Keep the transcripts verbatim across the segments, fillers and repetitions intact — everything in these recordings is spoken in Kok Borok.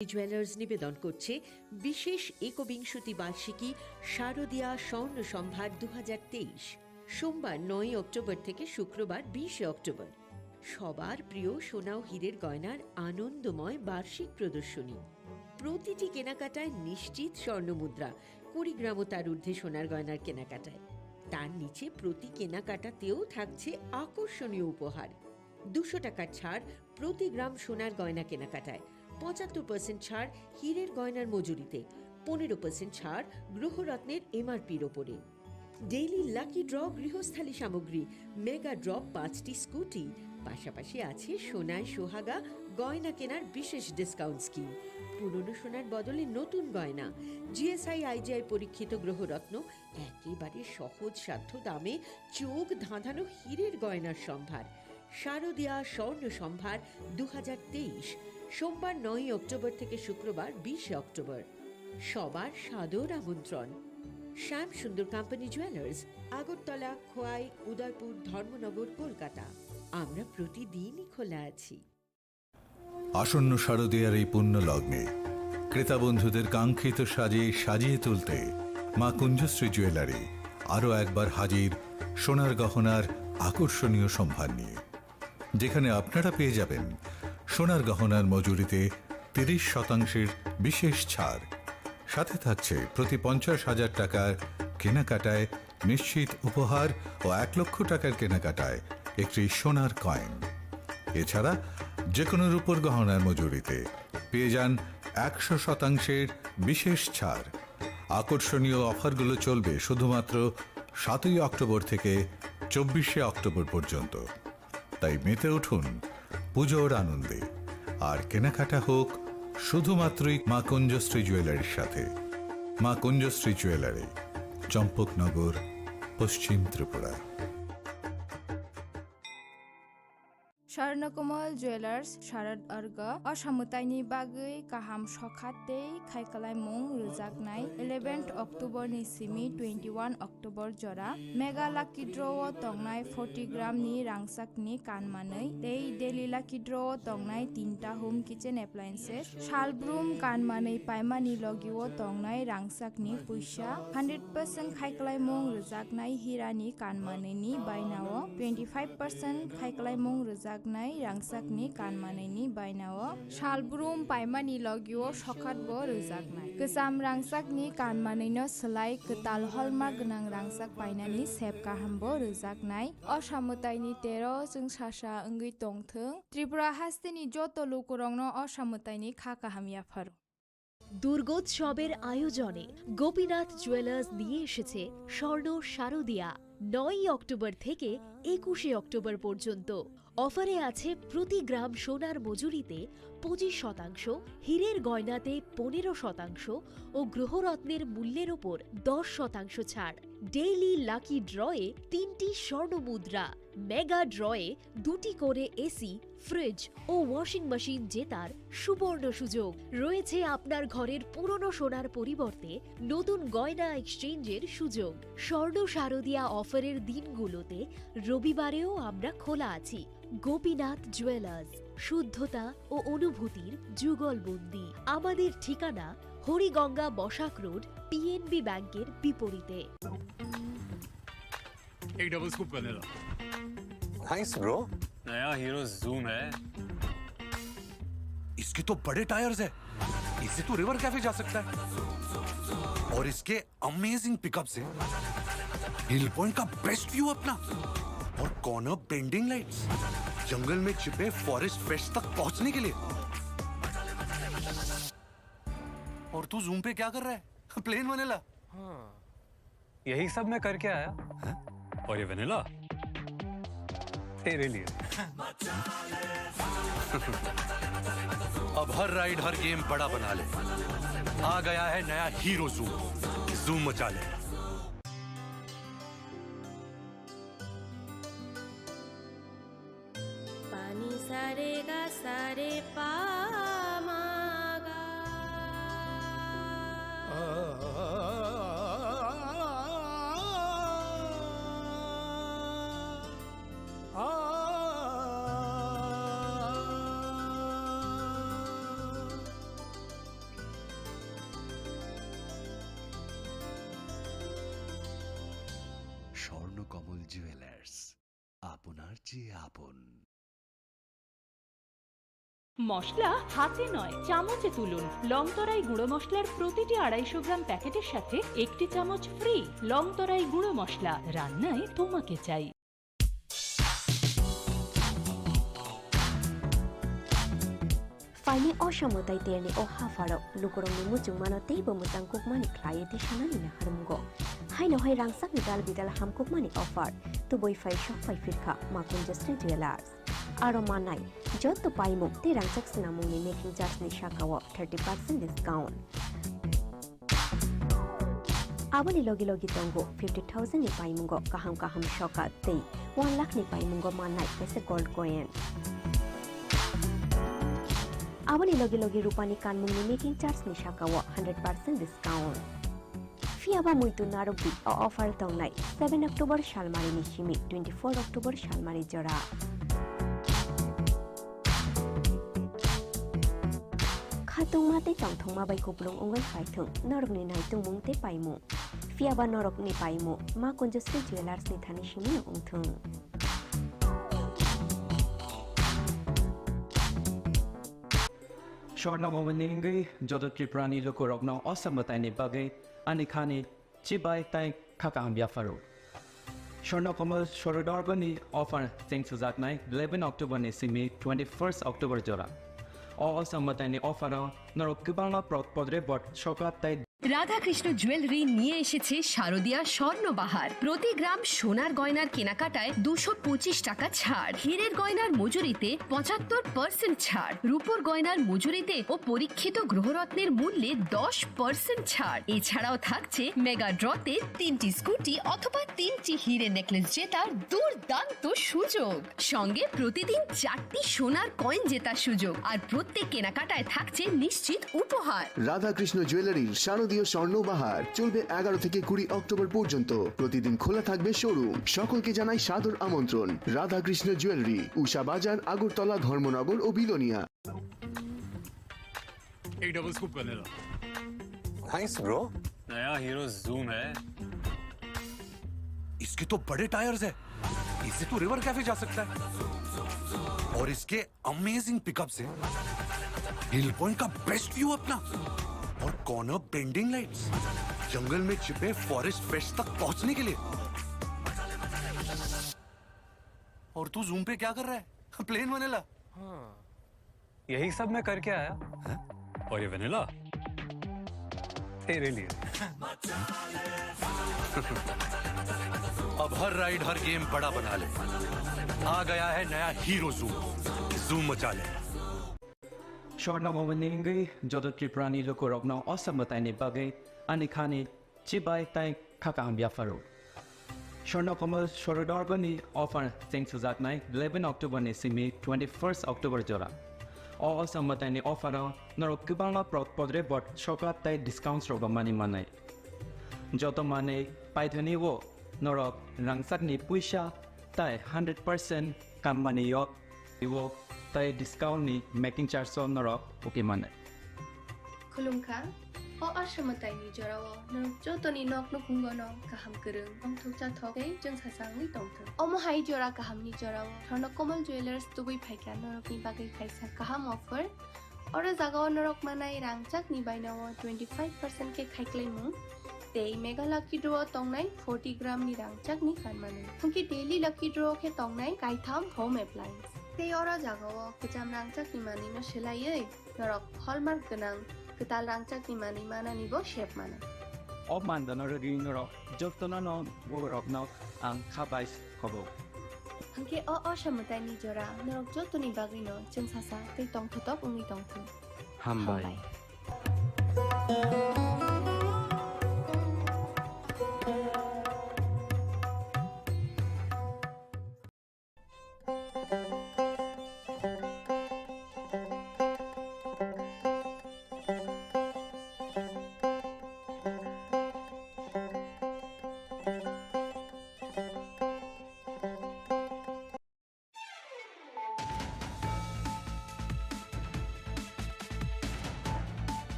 জুয়েলার্স নিবেদন করছে বিশেষ একবিংশতি বার্ষিকী শারদীয়া স্বর্ণ সম্ভার দু হাজার তেইশ। সোমবার নয়ই অক্টোবর থেকে শুক্রবার বিশে অক্টোবর। সবার প্রিয় সোনা ও হীরের গয়নার আনন্দময় বার্ষিক প্রদর্শনী। প্রতিটি কেনাকাটায় নিশ্চিত স্বর্ণমুদ্রা, কুড়ি গ্রাম ও তার ঊর্ধ্বে সোনার গয়নার কেনাকাটায়। তার নিচে প্রতি কেনাকাটাতেও থাকছে আকর্ষণীয় উপহার। দুশো টাকার ছাড় প্রতি গ্রাম সোনার গয়না কেনাকাটায়, পঁচাত্তর পার্সেন্ট ছাড় হীরের গয়নার মজুরিতে, পনেরো পার্সেন্ট ছাড় গ্রহরত্নের এমআরপির ওপরে। ডেইলি লাকি ড্র গৃহস্থালী সামগ্রী, মেগা ড্রপ পাঁচটি স্কুটি, পাশাপাশি আছে সোনায় সোহাগা গয়না কেনার বিশেষ ডিসকাউন্ট স্কিম। পুরনো সোনার বদলে নতুন গয়না, জিএসআই আইজিআই পরীক্ষিত গ্রহরত্ন, একেবারে সহজসাধ্য দামে চোখ ধাঁধানো হীরের গয়নার সম্ভার। শারদীয়া স্বর্ণ সম্ভার দু হাজার তেইশ, সোমবার নয়ই অক্টোবর থেকে শুক্রবার বিশে অক্টোবর। সবার সাদর আমন্ত্রণ। শ্যাম সুন্দর কোম্পানি জুয়েলার্স, আগরতলা, খোয়াই, উদয়পুর, ধর্মনগর, কলকাতা। আমরা প্রতিদিনই খোলা আছি। আসন্ন শারদীয়ার এই পুণ্য লগ্নে ক্রেতা বন্ধুদের কাঙ্ক্ষিত সাজে সাজিয়ে তুলতে মা কুঞ্জশ্রী জুয়েলারি আরও একবার হাজির সোনার গহনার আকর্ষণীয় সম্ভার নিয়ে, যেখানে আপনারা পেয়ে যাবেন সোনার গহনার মজুরিতে তিরিশ শতাংশের বিশেষ ছাড়। সাথে থাকছে প্রতি পঞ্চাশ হাজার টাকার কেনাকাটায় নিশ্চিত উপহার ও এক লক্ষ টাকার কেনাকাটায় একটি সোনার কয়েন। এছাড়া যে কোনো রূপোর গহনার মজুরিতে পেয়ে যান একশো শতাংশের বিশেষ ছাড়। আকর্ষণীয় অফারগুলো চলবে শুধুমাত্র সাতই অক্টোবর থেকে চব্বিশে অক্টোবর পর্যন্ত। তাই মেতে উঠুন পুজোর আনন্দে, আর কেনাকাটা হোক শুধুমাত্রই মা কুঞ্জশ্রী জুয়েলারির সাথে। মা কুঞ্জশ্রী জুয়েলারি, চম্পকনগর, পশ্চিম Tripura. Swarnakomal Jewelers Sharad Arga o samwtaini bagwi kaham sokha tei khaikwlaimung rwjaknai eleventh October ni simi twenty-one October jora Mega Lucky Draw o tongnai forty gram ni rangchak ni kan manwi tei Daily Lucky Draw o tongnai tinta home kitchen appliances, salbrum kan manwi paimani logi o tongnai rangchak ni puisa, hundred percent khaikwlaimung rwjaknai hira ni kan manwi ni baina o, twenty five percent khaikwlaimung rwjaknai rangchak ni kan manwi ni baina o, salbrum paimani logi o sokhat bo rwjaknai. Kwcham rangchak ni kan manwi no swlai kwtal holma gwnang rangchak painani sep kaham bo rwjaknai. O samwtaini tero chwngsasa wngwi tongthwng. Tripura hasteni joto lukurokno o samwtaini kha kaham yapharo. দুর্গোৎসবের আয়োজনে গোপীনাথ জুয়েলার্স নিয়ে এসেছে স্বর্ণ শারদিয়া। নয়ই অক্টোবর থেকে একুশে অক্টোবর পর্যন্ত। অফারে আছে প্রতি গ্রাম সোনার মজুরিতে পঁচিশ শতাংশ, হীরের গয়নাতে পনেরো শতাংশ ও গ্রহরত্নের মূল্যের ওপর দশ শতাংশ ছাড়। ডেইলি লাকি ড্রয়ে তিনটি স্বর্ণ মুদ্রা, মেগা ড্রয়ে দুটি করে এসি, ফ্রিজ ও ওয়াশিং মেশিন জেতার সুবর্ণ সুযোগ। রয়েছে আপনার ঘরের পুরনো সোনার পরিবর্তে নতুন গয়না এক্সচেঞ্জের সুযোগ। স্বর্ণ শারদিয়া অফারের দিনগুলোতে রবিবারেও আমরা খোলা আছি। গোপীনাথ জুয়েলার্স, শুদ্ধতা ও অনুভূতির যুগলবন্দি। আমাদের ঠিকানা হরিগঙ্গা বসাক রোড, পিএনবি ব্যাংকের বিপরীতে। एक double scoop vanilla. Thanks, bro। नया हीरो जूम है। इसके तो बड़े टायर्स हैं। इससे तो रिवर कैफे जा सकता है। और इसके अमेजिंग पिकअप्स हैं। हिल पॉइंट का बेस्ट व्यू अपना। और कॉर्नर बेंडिंग लाइट्स। जंगल में छिपे फॉरेस्ट फ्रेश तक पहुंचने के लिए। और तू जूम पे क्या कर रहा है? Plane vanilla. हाँ। यही सब मैं करके आया। हाँ? और ये वनीला तेरे लिए। अब हर राइड, हर गेम बड़ा बना ले। आ गया है नया हीरो जूम। जूम मचा ले। Pani sa re ga sa re pa ma ga. Jewellers, আপনার যে আপন। মশলা হাতে নয়, চামচে তুলুন। লংতরাই গুঁড়ো মশলার প্রতিটি আড়াইশো গ্রাম প্যাকেটের সাথে একটি চামচ ফ্রি। লংতরাই গুঁড়ো মশলা, রান্নায় তোমাকে চাই। Phaini o samwtai terni o hapharo lukurokni muchungmano teibo mwchangkukmani khlaiwi tisanani naharmungo. Haino hai rangchakni dal bidal hamkukmani offer tubui phai sok phai phirkha Makunjasri Jewellers. Aro manai joto paimung tei rangchak swnamungni making charge ni sakao thirty percent discount. Aboni logi logi tongo fifty thousand ni paimungo kaham kaham sokat tei one lakh ni paimungo mannai kaisa gold coin. Aboni logi logi rupani kanmungni making charge ni sakao hundred percent discount. Phiyaba muitu narwkdi o offer tongnai seven October salmari ni simi twenty four October salmari jora. Khatungma tei tongthokma bai kupulung wngwi phaithwng norokni naitungmung tei paimung. Phiyaba norokni paimung Ma Kunjasri Jewellers ni thani simino wngthwng. Swarna Bhavan ni wngwi joto Tripura ni lukurokno o samwtai ni bagwi ani khani chibai tei kha kaham yapharo. Swarna Kamal Swarodorba ni offer cheng sujaknai eleven October ni simi twenty first October jora. O o samwtai ni offer o norok kwbangma pro-, podre bot sokat tei Radhakrishna jewellery নিয়ে এসেছে শারদিয়া স্বর্ণ বাহার। প্রতি গ্রাম সোনার গয়নার কেনাকাটায় দুশো পঁচিশ টাকা ছাড়, হীরের গয়নার মজুরিতে পঁচাত্তর পার্সেন্ট ছাড়, রূপোর গয়নার মজুরিতে ও পরীক্ষিত গ্রহরত্নের মূল্যে দশ পার্সেন্ট ছাড়। এছাড়াও থাকছে মেগা ড্রতে তিনটি স্কুটি অথবা তিনটি হিরে নেকলেস জেতার দুর্দান্ত সুযোগ। সঙ্গে প্রতিদিন চারটি সোনার কয়েন জেতার সুযোগ, আর প্রত্যেক কেনাকাটায় থাকছে নিশ্চিত উপহার। রাধাকৃষ্ণ জুয়েলারির শারদীয় স্বর্ণ বাহার চলবে এগারো থেকে কুড়ি অক্টোবর পর্যন্ত। প্রতিদিন খোলা থাকবে শোরুম। সকলকে জানাই সাদর আমন্ত্রণ। রাধাকৃষ্ণ জুয়েলারি, উষা বাজার, আগরতলা, ধর্মনগর ও বিলোনিয়া। एक double scoop vanilla. Thanks, bro। नया हीरो जूम है। इसके तो बड़े टायर्स है, इससे तो रिवर कैफे जा सकता है। और इसके अमेजिंग पिकअप से हिल पॉइंट का बेस्ट व्यू अपना। और कॉर्नर बेंडिंग लाइट्स, जंगल में छिपे फॉरेस्ट फ्रेश तक पहुंचने के लिए। और तू जूम पे क्या कर रहा है? Plain vanilla. यही सब मैं करके आया। और ये वेनिला तेरे लिए। अब हर राइड, हर गेम बड़ा बना ले। आ गया है नया हीरो जूम। जूम मचा ले। Swarna Bhavan ni wngwi joto Tripura ni lukurokno o samwtai ni bagwi ani khani chibai tei kha kaham yapharo. Swarna Kamal Swarodorba ni offer cheng sujaknai eleven October ni simi twenty first October jora. O o samwtai ni offer o norok kwbangma pro-, podre bot sokat tei discounts rok bo mani manai. Joto manwi paithani o norok rangchakni puisa tei hundred percent kammani yok o tei discount ni making charge o norok uki mano. Khulumkha, o aswmwtaini jorao norok jotoni nok nukhungono kaham kwrwng, tongthokcha thok tei chwngsachangwi tongthok. Omo hai jora kahamni jorao Swarna Kamal Jewellers tubui phaikha norokni bagwi kaisa kaham offer. Oro jagao norok manai rangchakni bainao twenty five percent khe khaiklaimung tei Mega Lucky Draw o tongnai forty gram ni rangchakni kanmani. Hwnkhe Daily Lucky Draw khe tongnai kaitham home appliance. Tei oro jagao kwcham rangchakni manwino swlaiwi norok hallmark gwnang kwtal rangchakni manwi manani bo sep mano. O mandano rwgwi norok jotono no borokno ang kha bai khobo. Hwnkhe o osa mwtaini jora norok jotoni bagwino chwngsasa tei tongthotok wngwi tongthung. Hambai. Hambai.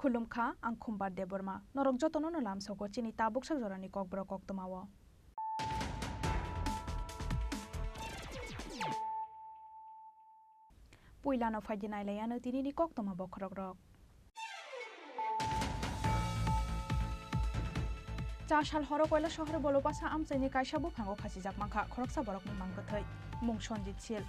Khulumkha, ang Khumbar Debbarma. Norok jotono no lamsogo chini tabuk sak jorani kokborok koktwmao. Puilano phaidi nailaiano tinini koktwma bokhorokrok. Chasal horo Koilashahar Bolopasa amchaini kaisa buphango khachijak mankha khoroksa borokni mang kwthwi, mung Sonjit Sil.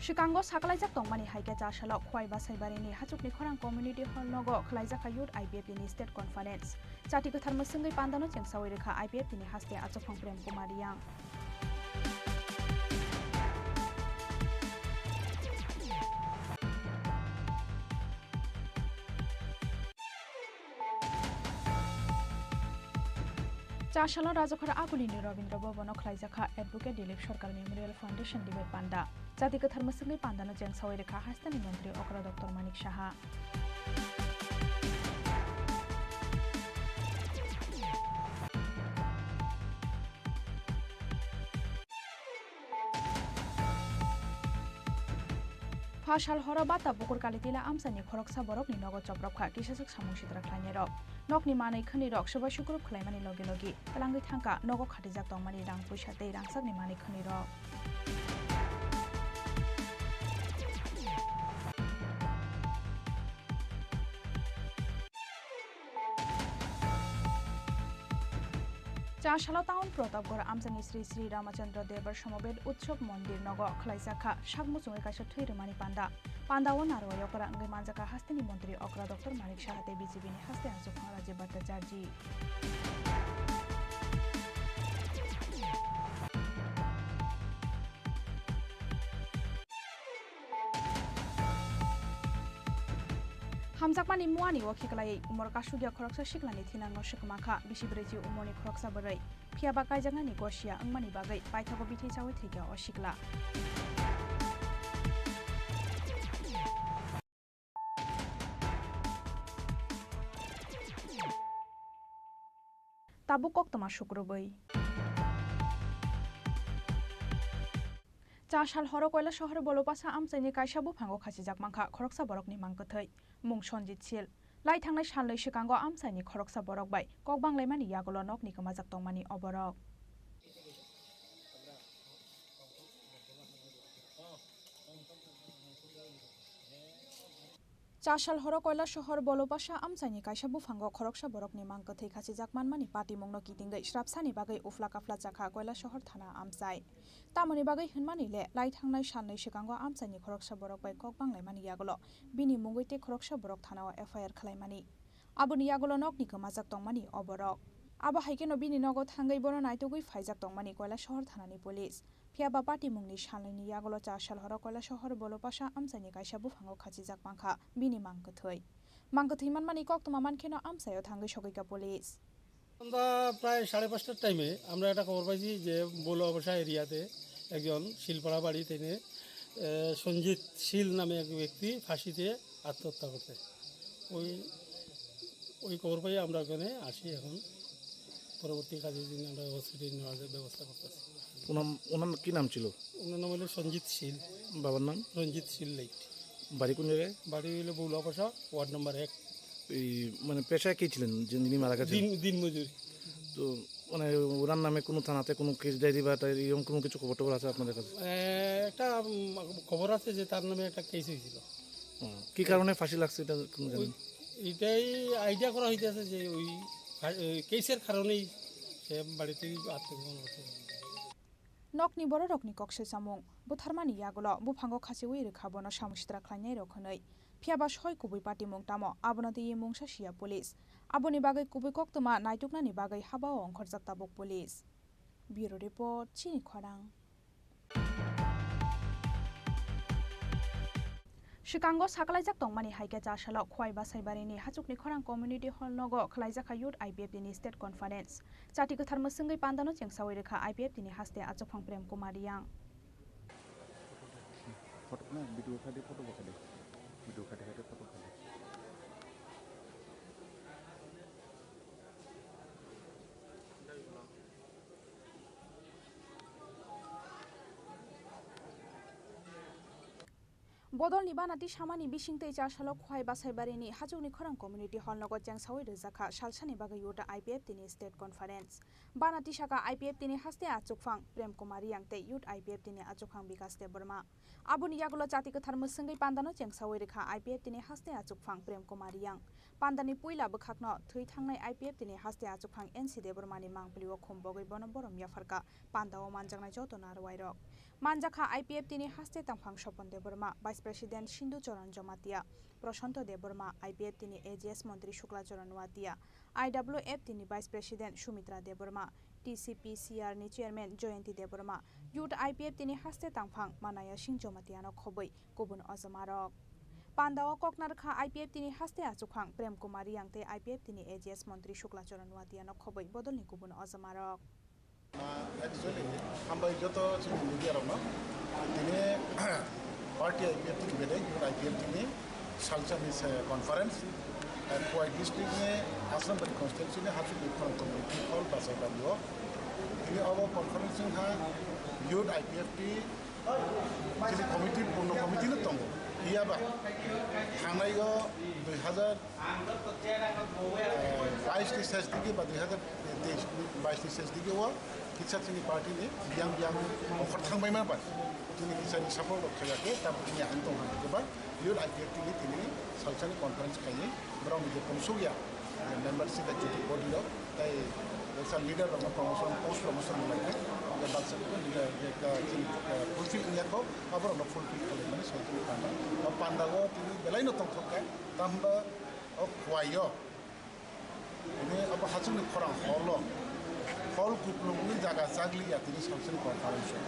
Swkango sakalaijak tongmani hai khe Chasalo Khwai Basaibarini Hachukni Khorang Community Hall nogo khwlaijakha Youth I P F T ni State Conference. Chati kwthar mwswngwi pandano chengsawi rwkha I P F T ni haste Achuphang Prem Kumar Riyang. Chasalo Rajakhor Agulini Rabindra Bhavan o khwlaijakha Advocate Dilip Sarkar Memorial Foundation Debate Panda. Chati kwthar mwswngwi pandano chengsawi rwkha hasteni montri okra Doctor Manik Saha. Phasal horo bata bukur kalitila amchaini khoroksa borokni nogo chopropkha kisaswk samung sitra khlainairok. Nokni manwi khwnwirok swbai sukrup khlaimani logi logi twlangwi thangkha nogo khatijak tongmani rang puisa tei rangchakni manwi khwnwirok. Chasalo town Pratapgarh amchaini Sri Sri Ramachandra Debar Samabed Utsav Mondir nogo khwlaijakha sak muchungwi kaisa thwi rwmani panda. Pandao narwai okra wngwi manjakha hasteni montri okra Doctor Manik Saha tei B J P ni haste Achuphang Rajiv Bhattacharjee. Hamjakmani muani o khiklaiwi umor kasugya khoroksa siklani thinango swkma kha bisi brwichi umorni khoroksa bwrwi. Phiyaba kaijaknani gosia wngmani bagwi paithago bithi chawi thwikha o sikla. Tabuk koktwma sukrubwi. Chasal horo Koilashahar Bolopasa amchaini kaisa buphango khachijak mankha khoroksa borokni mang kwthwi, mung Sonjit Sil. Lai thangnai salnwi swkango amchaini khoroksa borok bai kok banglaimani yagulo nokni kwmajak tongmani o borok. Chasal horo Koilashahar Bolopasa amchaini kaisa buphango khoroksa borokni mang kwthwi khachijak manmani patimungno kitingwi srapsani bagwi ufla kafla chakha Koilashahar thana amchai. Tamoni bagwi hwnmani le, lai thangnai salnwi swkango amchaini khoroksa borok bai kok banglaimani yagulo bini mungwi tei khoroksa borok thanao F I R khwlaimani. Aboni yagulo nokni kwmajak tongmani o borok. Abo hai kheno bini nogo thangwi bono naitugwi phaijak tongmani Koilashahar thanani police. Phiyaba patimungni salnwini yagulo Chasal horo Koilashahar Bolopasa amchaini kaisa buphango khachijak mankha bini mang kwthwi. Mang kwthwi manmani koktwma mankheno amchaio thangwi sogwikha police. সন্ধ্যা প্রায় সাড়ে পাঁচটার টাইমে আমরা একটা খবর পাইছি যে বলুয়াপাশা এরিয়াতে একজন শিলপাড়া বাড়ি থেকে, আহ, সঞ্জিত শীল নামে এক ব্যক্তি ফাঁসিতে আত্মহত্যা করতে। ওই, ওই খবর পাই আমরা ওখানে আসি এখন। পরবর্তী কাজের জন্য আমরা হসপিটালে নেওয়ার ব্যবস্থা করতেছি। ওনার, ওনার কি নাম ছিল? ওনার নাম হলো সঞ্জিত শীল। বাবার নাম? রঞ্জিত শীল লেট। বাড়ি কোন জায়গায়? বাড়ি হলো বৌলাপাশা, ওয়ার্ড নম্বর এক। এই, মানে, পেশায় কি ছিলেন যে যিনি মারা গেছেন? দিন, দিনমজুর। তো, মানে, ওনার নামে কোনো থানাতে কোনো কেস ডায়েরি বা ডায়েরি এরকম কোনো কিছু খবর টবর আছে আপনাদের কাছে? এ, একটা, উম, খবর আছে যে তার নামে একটা কেস হয়েছিল। হুম। কি কারণে ফাঁসি লাগছে এটা কোনো জানেন? ওই, এটাই আইডিয়া করা হইতেছে যে ওই ফা-, ওই কেসের কারণেই সে বাড়ি থেকে আত্মগোপন করছে। Nokni bororokni kok swchamung, butharmani yagulo buphango khachiwi rwkha bono samung sitra khlainairok hwnwi. Phiyaba soi kubui patimung tamo, abono twiwi mungsa siya police. Aboni bagwi kubui koktwma naituknani bagwi habao ongkhorjak tabuk police. Bureau Report, Chini Khorang. Swkango sakalaijak tongmani hai khe Chasalo Khwai Basaibarini Hachukni Khorang Community Hall nogo khwlaijakha Youth I P F T ni State Conference. Chati kwthar mwswngwi pandano chengsawi rwkha I P F T ni haste Achuphang Prem Kumar Riyang. Photo na video kha de, photo bo kha de. Video kha de, kha de, photo kha de. Bodolni bana tisamani bising tei chasalo Khowai Basaibarini Hachukni Khorang Community Hall nogo chengsawi rijak kha salsani bagwi Youth I P F T ni State Conference. Bana tisakha I P F T ni haste achukphang Prem Kumar Riyang tei Youth I P F T ni achukphang Bikas Debbarma. Aboni yagulo chati kwthar mwswngwi pandano chengsawi rwkha I P F T ni haste achukphang Prem Kumar Riyang. Pandani puila bwkhakno thwi thangnai I P F T ni haste achukphang N C Debbarmani mangpilio khum bogwi bono borom yapharkha. Pandao manjaknai joto narwuirok. Manjakha I P F T ni haste tangphang Sopon Debbarma, Vice President Sindhu Charan Jamatia, Prashanto Debbarma, I P F T ni A G S Montri Shukla Charan Noatia, I W F T ni Vice President Sumitra Debbarma, T C P C R ni Chairman Jayanti Debbarma, Youth I P F T ni haste tangphang Manaya Singh Jamatia no khobwi kubun ojomarok. Pandao koknarkha I P F T ni haste achukphang Prem Kumar Riyang tei I P F T ni A G S Montri Shukla Charan Noatia no khobwi bodolni kubun ojomarok. Ah, actually, hambai joto chini media rokno. Tini party I P F T ni bedai, I P F T ni salsani se conference, eh, Khowai district ni Asrambari constituency ni Hachukni Khorang Community Hall Basaibario. Tini abo conference wngkha Youth I P F T, chini committee, purno committee no tongo. Phiya ba, thangnai o dui hazar bais ni ses digi ba dui hazar teis bais ni ses digi o kisa chini party ni biyang biyang ongkhor thangbaima bai chini kisa ni support rok khaiyakhe, tabuk chini ang tong hwnba Youth I P F T ni tini salsani conference khaiwi borok ni je kongsuk ya, eh, membership executive body rok tei kaisa leader rok no promotion, post promotion lainai, je baksa leader je ka chini, eh, fulfill wngya kho, aborok no fulfill khlaimani salsani panda. O panda o tini belai no tongthok kha, tamo hwnba o Khowai o tini abo Hachukni Khorang hall o, hall kuplungni jaga chagli ya tini salsani conference o.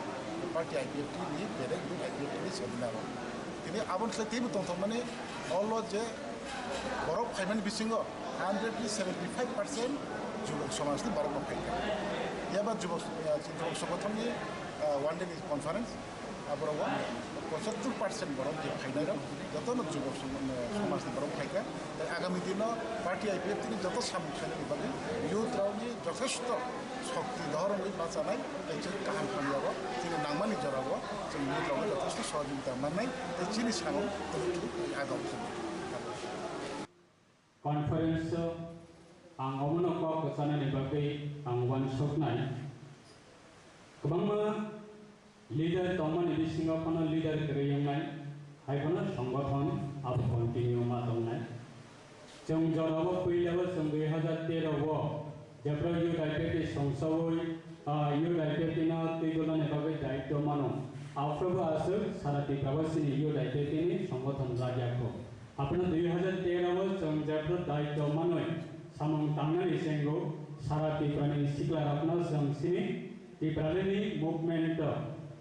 Party I P F T ni bedai group I P F T ni seminar o. Tini aboni slai teibo tongthokmani hall o je borok phaimani bisingo hundred ni seventy five percent jubok somaj ni borok rok phaikha. Yaba jubok, eh, jubok songothon ni, eh, one day ni conference. Aborok o pochattor percent borok je phainai rok, joto no jubok som-, somaj ni borok phaikha. Tai agami dino party I P F T ni joto samung khainani bagwi youth rok ni jothesto shokti dohorongwi bachanai, tai chini kaham hamya o, chini nangmani jora o, chini youth rok no jothesto sohojogita mannai, tai chini samung tongthok agam. Conference o ang omono kok kwchanani bagwi ang uansuknai. Kwbangma leader tongmani bisingo phano leader kwrwi wngnai, hai phano songgothon abo continue ma tongnai. Chwng jorao puilao chwng dui hazar tero o jephru Youth I P F T songsaui, ah, Youth I P F T no twi dulani bagwi daitw mano. Aphuru bo aswk sara Tripura o chini Youth I P F T ni songgothon rajak kho. Aphano dui hazar tero o chwng jephru daitw manwi samung tangnani chenggo, sara Tripura ni sikla rokno chwng chini Tipralini movement o,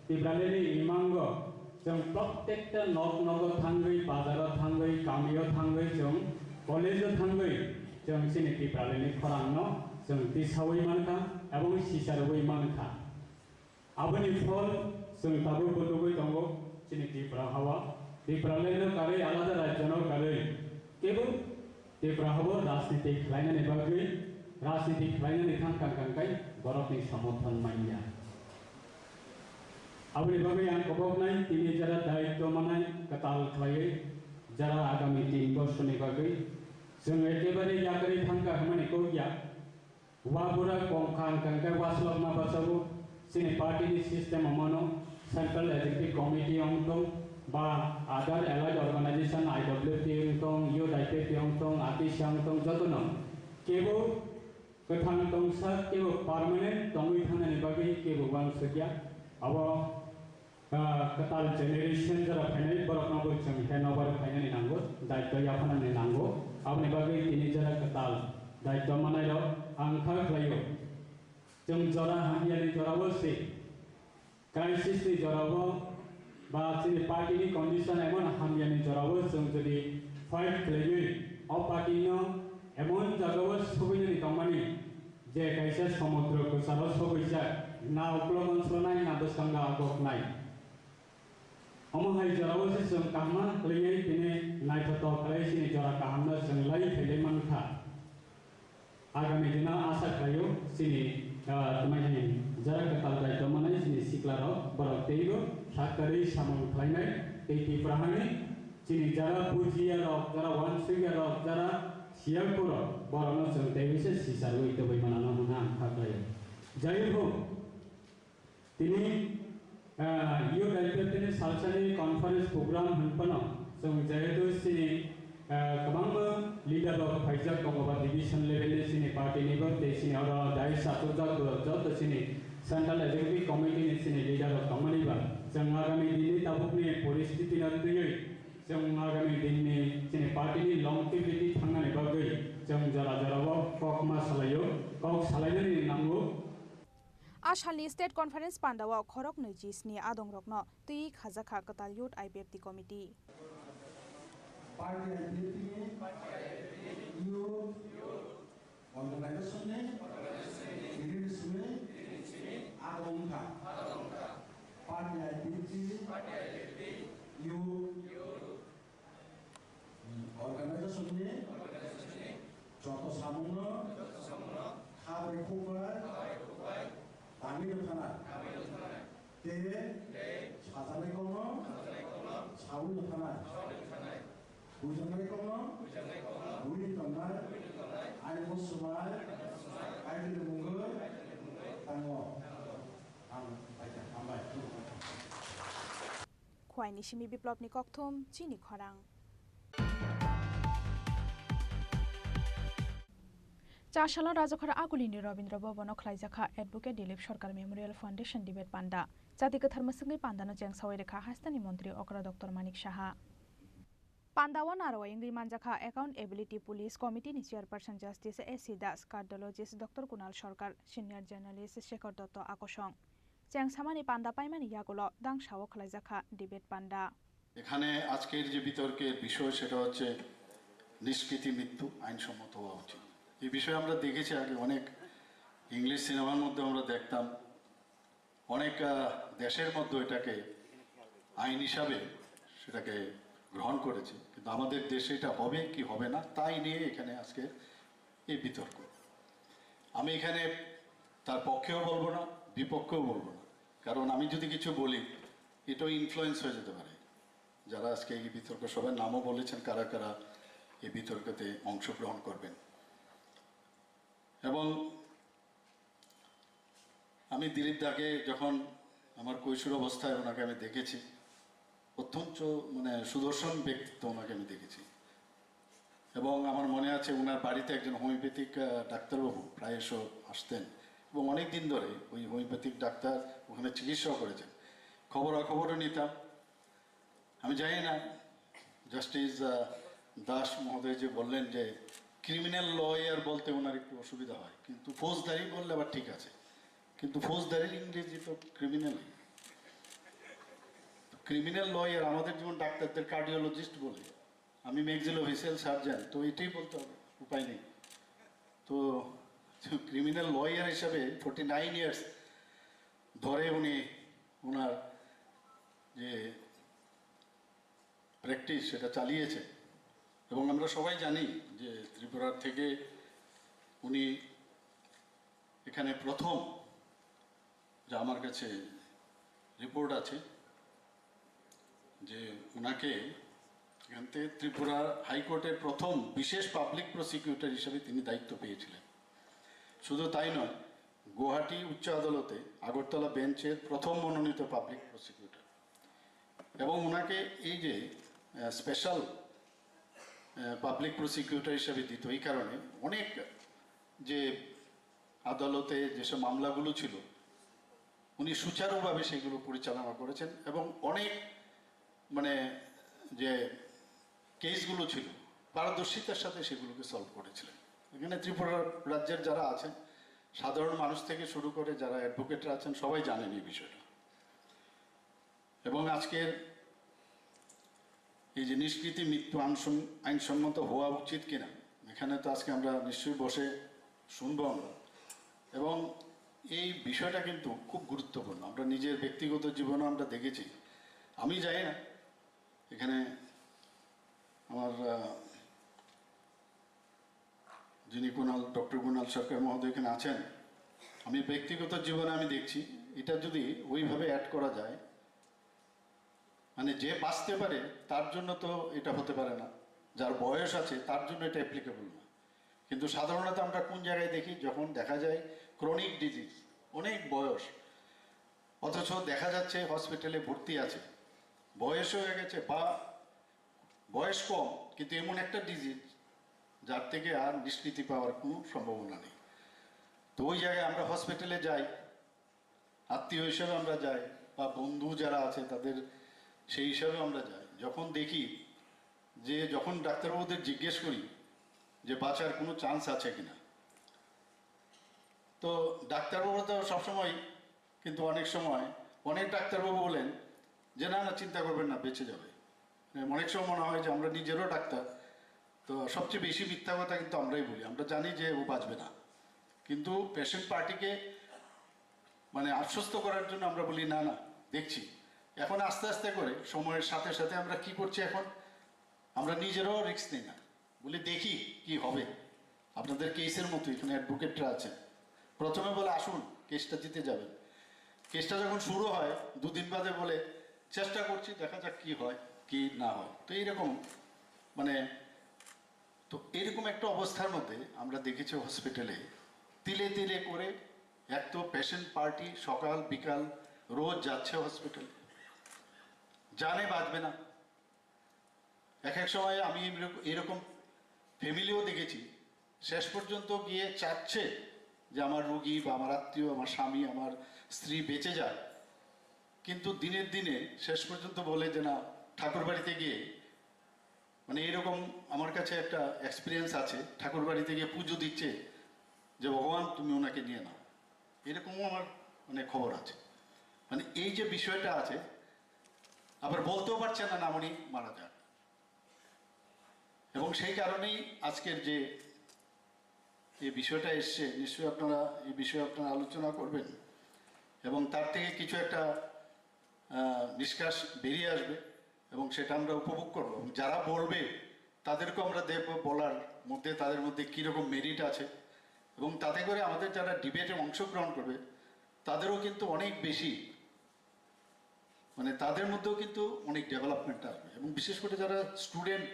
Tipralini imango chwng protekta nok nogo thangwi, bazaro thangwi, kamio thangwi, chwng college o thangwi, chwng chini Tipralini khorangno chwng tisaui mankha ebong sicharwi mankha. Aboni phol chwng tabuk bo nugwi tongo chini Tripura hao. Tipralandno karwi alada rajyono karwi kebo Tripura hao rajniti khlainani bagwi, rajniti khlainani thang kang kang kai borokni somorthon manya. Aboni bagwi ang koboknai tini jara daitw manai kwtal khlaiwi jara agami tin bosorni bagwi chwng ekebare yakarwi thangkha hwnmani kok ya. Wabura kongkha wngkha khe waslokma bachago, chini party ni system o mano, Central Executive Committee wng tong, ba other allied organization, I W T wng tong, Youth I P F T wng tong, A T C wng tong, jotono kebo kwthang tongsa, kebo permanent tongwi thangnani bagwi kebo uansukya. Abo Ah, kwtal generation jora phainai borokno bo chwng handover khlainani nango, daitw yaphanani nango. Aboni bagwi tini jora kwtal daitw manairok ang kha khlaio. Chwng jora hamyani jorao se, crisis ni jorao ba chini party ni condition emon hamyani jorao chwng jodi fight khlaiwi o party no emon jagao soinani tongmani je kaisa somudro kwcharo sogwijak, na uklok onsonai na bwskango agoknai. Omo hai jorao se chwng kaham khlaiwi tini naithotok khlai chini jora kahamno chwng lai khailai mankha. Agami dino asa khlaio chini, ah, tongmani jora kwtal bai tongmani chini siklarok borok teibo sak kwrwi samung khlainai. Tei Tiprahani chini jara bujiya rok, jara wansukya rok, jara siya borok, borokno chwng tei bai se sisarwi tubui manano hwnna ang kha khlaio. Jai ho. Tini, ah, Youth I P F T ni salsani conference program hwn phano chwng jehetu chini, ah, kwbangma leader rok phaijak tongo ba division level ni chini party ni bo tei chini oro dais achukjak joto chini Central Executive Committee ni chini leader rok tongmani ba chwng agami din ni tabukni poristiti no twiwi chwng agami din ni chini party ni longevity thangnani bagwi chwng jora jora o kok ma salaio, kok salainani nango. A salni State Conference pandao khorok nwichi sni adongrokno twi khajakha kwtal Youth I P F T Committee. Party I P F T ni youth organization ni tini ni simi adong kha. Party I P F T youth organization ni joto samungno kha bai khuk bai tangwi no thanai tei sajaknai kokno sawi no thanai, bujaknai kokno buini tongnai, ani bo swmai Kaitorni mungwi tango. Ang bai kha, hambai. Khwaini simi Biplopni kokthum, chini khorang. Chasalo Rajakhor Agulini Rabindra Bhabono khlaijakha Advocate Dilip Sarkar Memorial Foundation Debate Panda. Chati kwthar mwswngwi pandano chengsawi rwkha hasteni montri okra Doctor Manik Saha. Pandao narwai wngwi manjakha Accountability Police Committee ni Chairperson Justice A C Das, Cardiologist Doctor Kunal Sarkar, Senior Journalist Shekhar Dotto akosong. Chengsamani panda paimani yagulo dangsao khwlaijakha debate panda. এখানে আজকের যে বিতর্কের বিষয় সেটা হচ্ছে নিষ্কৃতি মৃত্যু আইনসম্মত হওয়া উচিত। এই বিষয়ে আমরা দেখেছি আগে অনেক ইংলিশ সিনেমার মধ্যে আমরা দেখতাম, অনেক আহ, দেশের মধ্যে এটাকে আইন হিসাবে সেটাকে গ্রহণ করেছে, কিন্তু আমাদের দেশে এটা হবে কি হবে না তাই নিয়ে এখানে আজকে এই বিতর্ক। আমি এখানে তার পক্ষেও বলবো না, বিপক্ষেও বলবো না, কারণ আমি যদি কিছু বলি এটাও ইনফ্লুয়েন্স হয়ে যেতে পারে। যারা আজকে এই বিতর্ক সভায় নামও বলেছেন, কারা কারা এই বিতর্কতে অংশগ্রহণ করবেন। এবং আমি দিলীপ দাকে যখন আমার কৈশোর অবস্থায় ওনাকে আমি দেখেছি, অত্যন্ত মানে সুদর্শন ব্যক্তিত্ব ওনাকে আমি দেখেছি। এবং আমার মনে আছে ওনার বাড়িতে একজন হোমিওপ্যাথিক আহ, ডাক্তারবাবু প্রায়শ আসতেন এবং অনেক দিন ধরে ওই হোমিওপ্যাথিক ডাক্তার ওখানে চিকিৎসাও করেছেন। খবরাখবরও নিতাম। আমি জানি না জাস্টিস আহ, দাস মহোদয় যে বললেন যে ক্রিমিনাল লয়ার বলতে ওনার একটু অসুবিধা হয়, কিন্তু ফৌজদারি বললে আবার ঠিক আছে, কিন্তু ফৌজদারির ইংরেজি তো ক্রিমিনাল। ক্রিমিনাল লয়ার আমাদের যেমন ডাক্তারদের কার্ডিওলজিস্ট বলে, আমি ম্যাক্সিলোফেশিয়াল সার্জন, তো এটাই বলতে হবে, উপায় নেই। তো ক্রিমিনাল লয়ার হিসাবে ফর্টি নাইন ইয়ার্স ধরে উনি ওনার যে প্র্যাকটিস সেটা চালিয়েছে। এবং আমরা সবাই জানি যে ত্রিপুরার থেকে উনি এখানে প্রথম, যা আমার কাছে রিপোর্ট আছে, যে ওনাকে এখান থেকে ত্রিপুরা হাইকোর্টের প্রথম বিশেষ পাবলিক প্রসিকিউটর হিসেবে তিনি দায়িত্ব পেয়েছিলেন। শুধু তাই নয়, গুয়াহাটি উচ্চ আদালতে আগরতলা বেঞ্চের প্রথম মনোনীত পাবলিক প্রসিকিউটর। এবং ওনাকে এই যে স্পেশাল পাবলিক প্রসিকিউটর হিসেবে দিত, এই কারণে অনেক যে আদালতে যেসব মামলাগুলো ছিল উনি সুচারুভাবে সেগুলো পরিচালনা করেছেন এবং অনেক মানে যে কেসগুলো ছিল পারদর্শিতার সাথে সেগুলোকে সলভ করেছিলেন। এখানে ত্রিপুরা রাজ্যের যারা আছেন, সাধারণ মানুষ থেকে শুরু করে যারা অ্যাডভোকেটরা আছেন, সবাই জানেন এই বিষয়টা। এবং আজকের এই যে নিষ্কৃতি মৃত্যু আইনসম- আইনসম্মত হওয়া উচিত কিনা, এখানে তো আজকে আমরা নিশ্চয়ই বসে শুনবো আমরা। এবং এই বিষয়টা কিন্তু খুব গুরুত্বপূর্ণ। আমরা নিজের ব্যক্তিগত জীবনে আমরা দেখেছি, আমি জানি না, এখানে আমার আহ, যিনি কুণাল, ডক্টর কুণাল সরকার মহোদয় এখানে আছেন, আমি ব্যক্তিগত জীবনে আমি দেখছি, এটা যদি ওইভাবে অ্যাড করা যায়, মানে, যে বাঁচতে পারে, তার জন্য তো এটা হতে পারে না, যার বয়স আছে, তার জন্য এটা অ্যাপ্লিকেবল না। কিন্তু সাধারণত আমরা কোন জায়গায় দেখি, যখন দেখা যায় ক্রনিক ডিজিজ, অনেক বয়স, অথচ দেখা যাচ্ছে হসপিটালে ভর্তি আছে, বয়স হয়ে গেছে বা বয়স কম, কিন্তু এমন একটা ডিজিজ যার থেকে আর নিষ্কৃতি পাওয়ার কোনো সম্ভাবনা নেই। তো ওই জায়গায় আমরা হসপিটালে যাই, আত্মীয় হিসেবে আমরা যাই, বা বন্ধু যারা আছে তাদের সেই হিসাবে আমরা যাই। যখন দেখি যে, যখন ডাক্তারবাবুদের জিজ্ঞেস করি যে বাঁচার কোনো চান্স আছে কিনা, তো ডাক্তারবাবু তো সবসময়, কিন্তু অনেক সময় অনেক ডাক্তারবাবু বলেন যে, "না, না, চিন্তা করবেন না, বেঁচে যাবে।" মানে, অনেক সময় মনে হয় যে আমরা নিজেরও ডাক্তার, তো সবচেয়ে বেশি মিথ্যা কথা কিন্তু আমরাই বলি। আমরা জানি যে ও বাঁচবে না, কিন্তু পেশেন্ট পার্টিকে, মানে, আশ্বস্ত করার জন্য আমরা বলি, "না, না, দেখছি।" এখন আস্তে আস্তে করে সময়ের সাথে সাথে আমরা কি করছি, এখন আমরা নিজেরাও রিস্ক নিই না, বলি, "দেখি কি হবে।" আপনাদের কেসের মতো এখানে অ্যাডভোকেটরা আছেন, প্রথমে বলে, "আসুন, কেসটা জিতে যাবেন।" কেসটা যখন শুরু হয়, দুদিন বাদে বলে, "চেষ্টা করছি, দেখা যাক কি হয় কি না হয়।" তো এইরকম, মানে, তো এরকম একটা অবস্থার মধ্যে আমরা দেখেছি হসপিটালে তিলে তিলে করে এক তো পেশেন্ট পার্টি সকাল বিকাল রোজ যাচ্ছে হসপিটালে, জানে বাঁচবে না। এক এক সময় আমি এরক-, এরকম ফ্যামিলিও দেখেছি, শেষ পর্যন্ত গিয়ে চাচ্ছে যে আমার রুগী বা আমার আত্মীয়, আমার স্বামী, আমার স্ত্রী বেঁচে যাক, কিন্তু দিনের দিনে শেষ পর্যন্ত বলে যে, "না, ঠাকুর বাড়িতে গিয়ে", মানে, এরকম আমার কাছে একটা এক্সপিরিয়েন্স আছে, ঠাকুর বাড়িতে গিয়ে পুজো দিচ্ছে যে, "ভগবান, তুমি ওনাকে নিয়ে নাও।" এরকমও আমার, মানে, খবর আছে। মানে, এই যে বিষয়টা আছে, আবার বলতেও পারছে না, "না, উনি মারা যান।" এবং সেই কারণেই আজকের যে এই বিষয়টা এসছে, নিশ্চয়ই আপনারা এই বিষয়ে আপনারা আলোচনা করবেন এবং তার থেকে কিছু একটা, আহ, নিষ্কাশ বেরিয়ে আসবে এবং সেটা আমরা উপভোগ করব। এবং যারা বলবে, তাদেরকেও আমরা দেখব বলার মধ্যে, তাদের মধ্যে কীরকম মেরিট আছে, এবং তাতে করে আমাদের যারা ডিবেটে অংশগ্রহণ করবে, তাদেরও কিন্তু অনেক বেশি, মানে, তাদের মধ্যেও কিন্তু অনেক ডেভেলপমেন্ট আসবে। এবং বিশেষ করে যারা স্টুডেন্ট,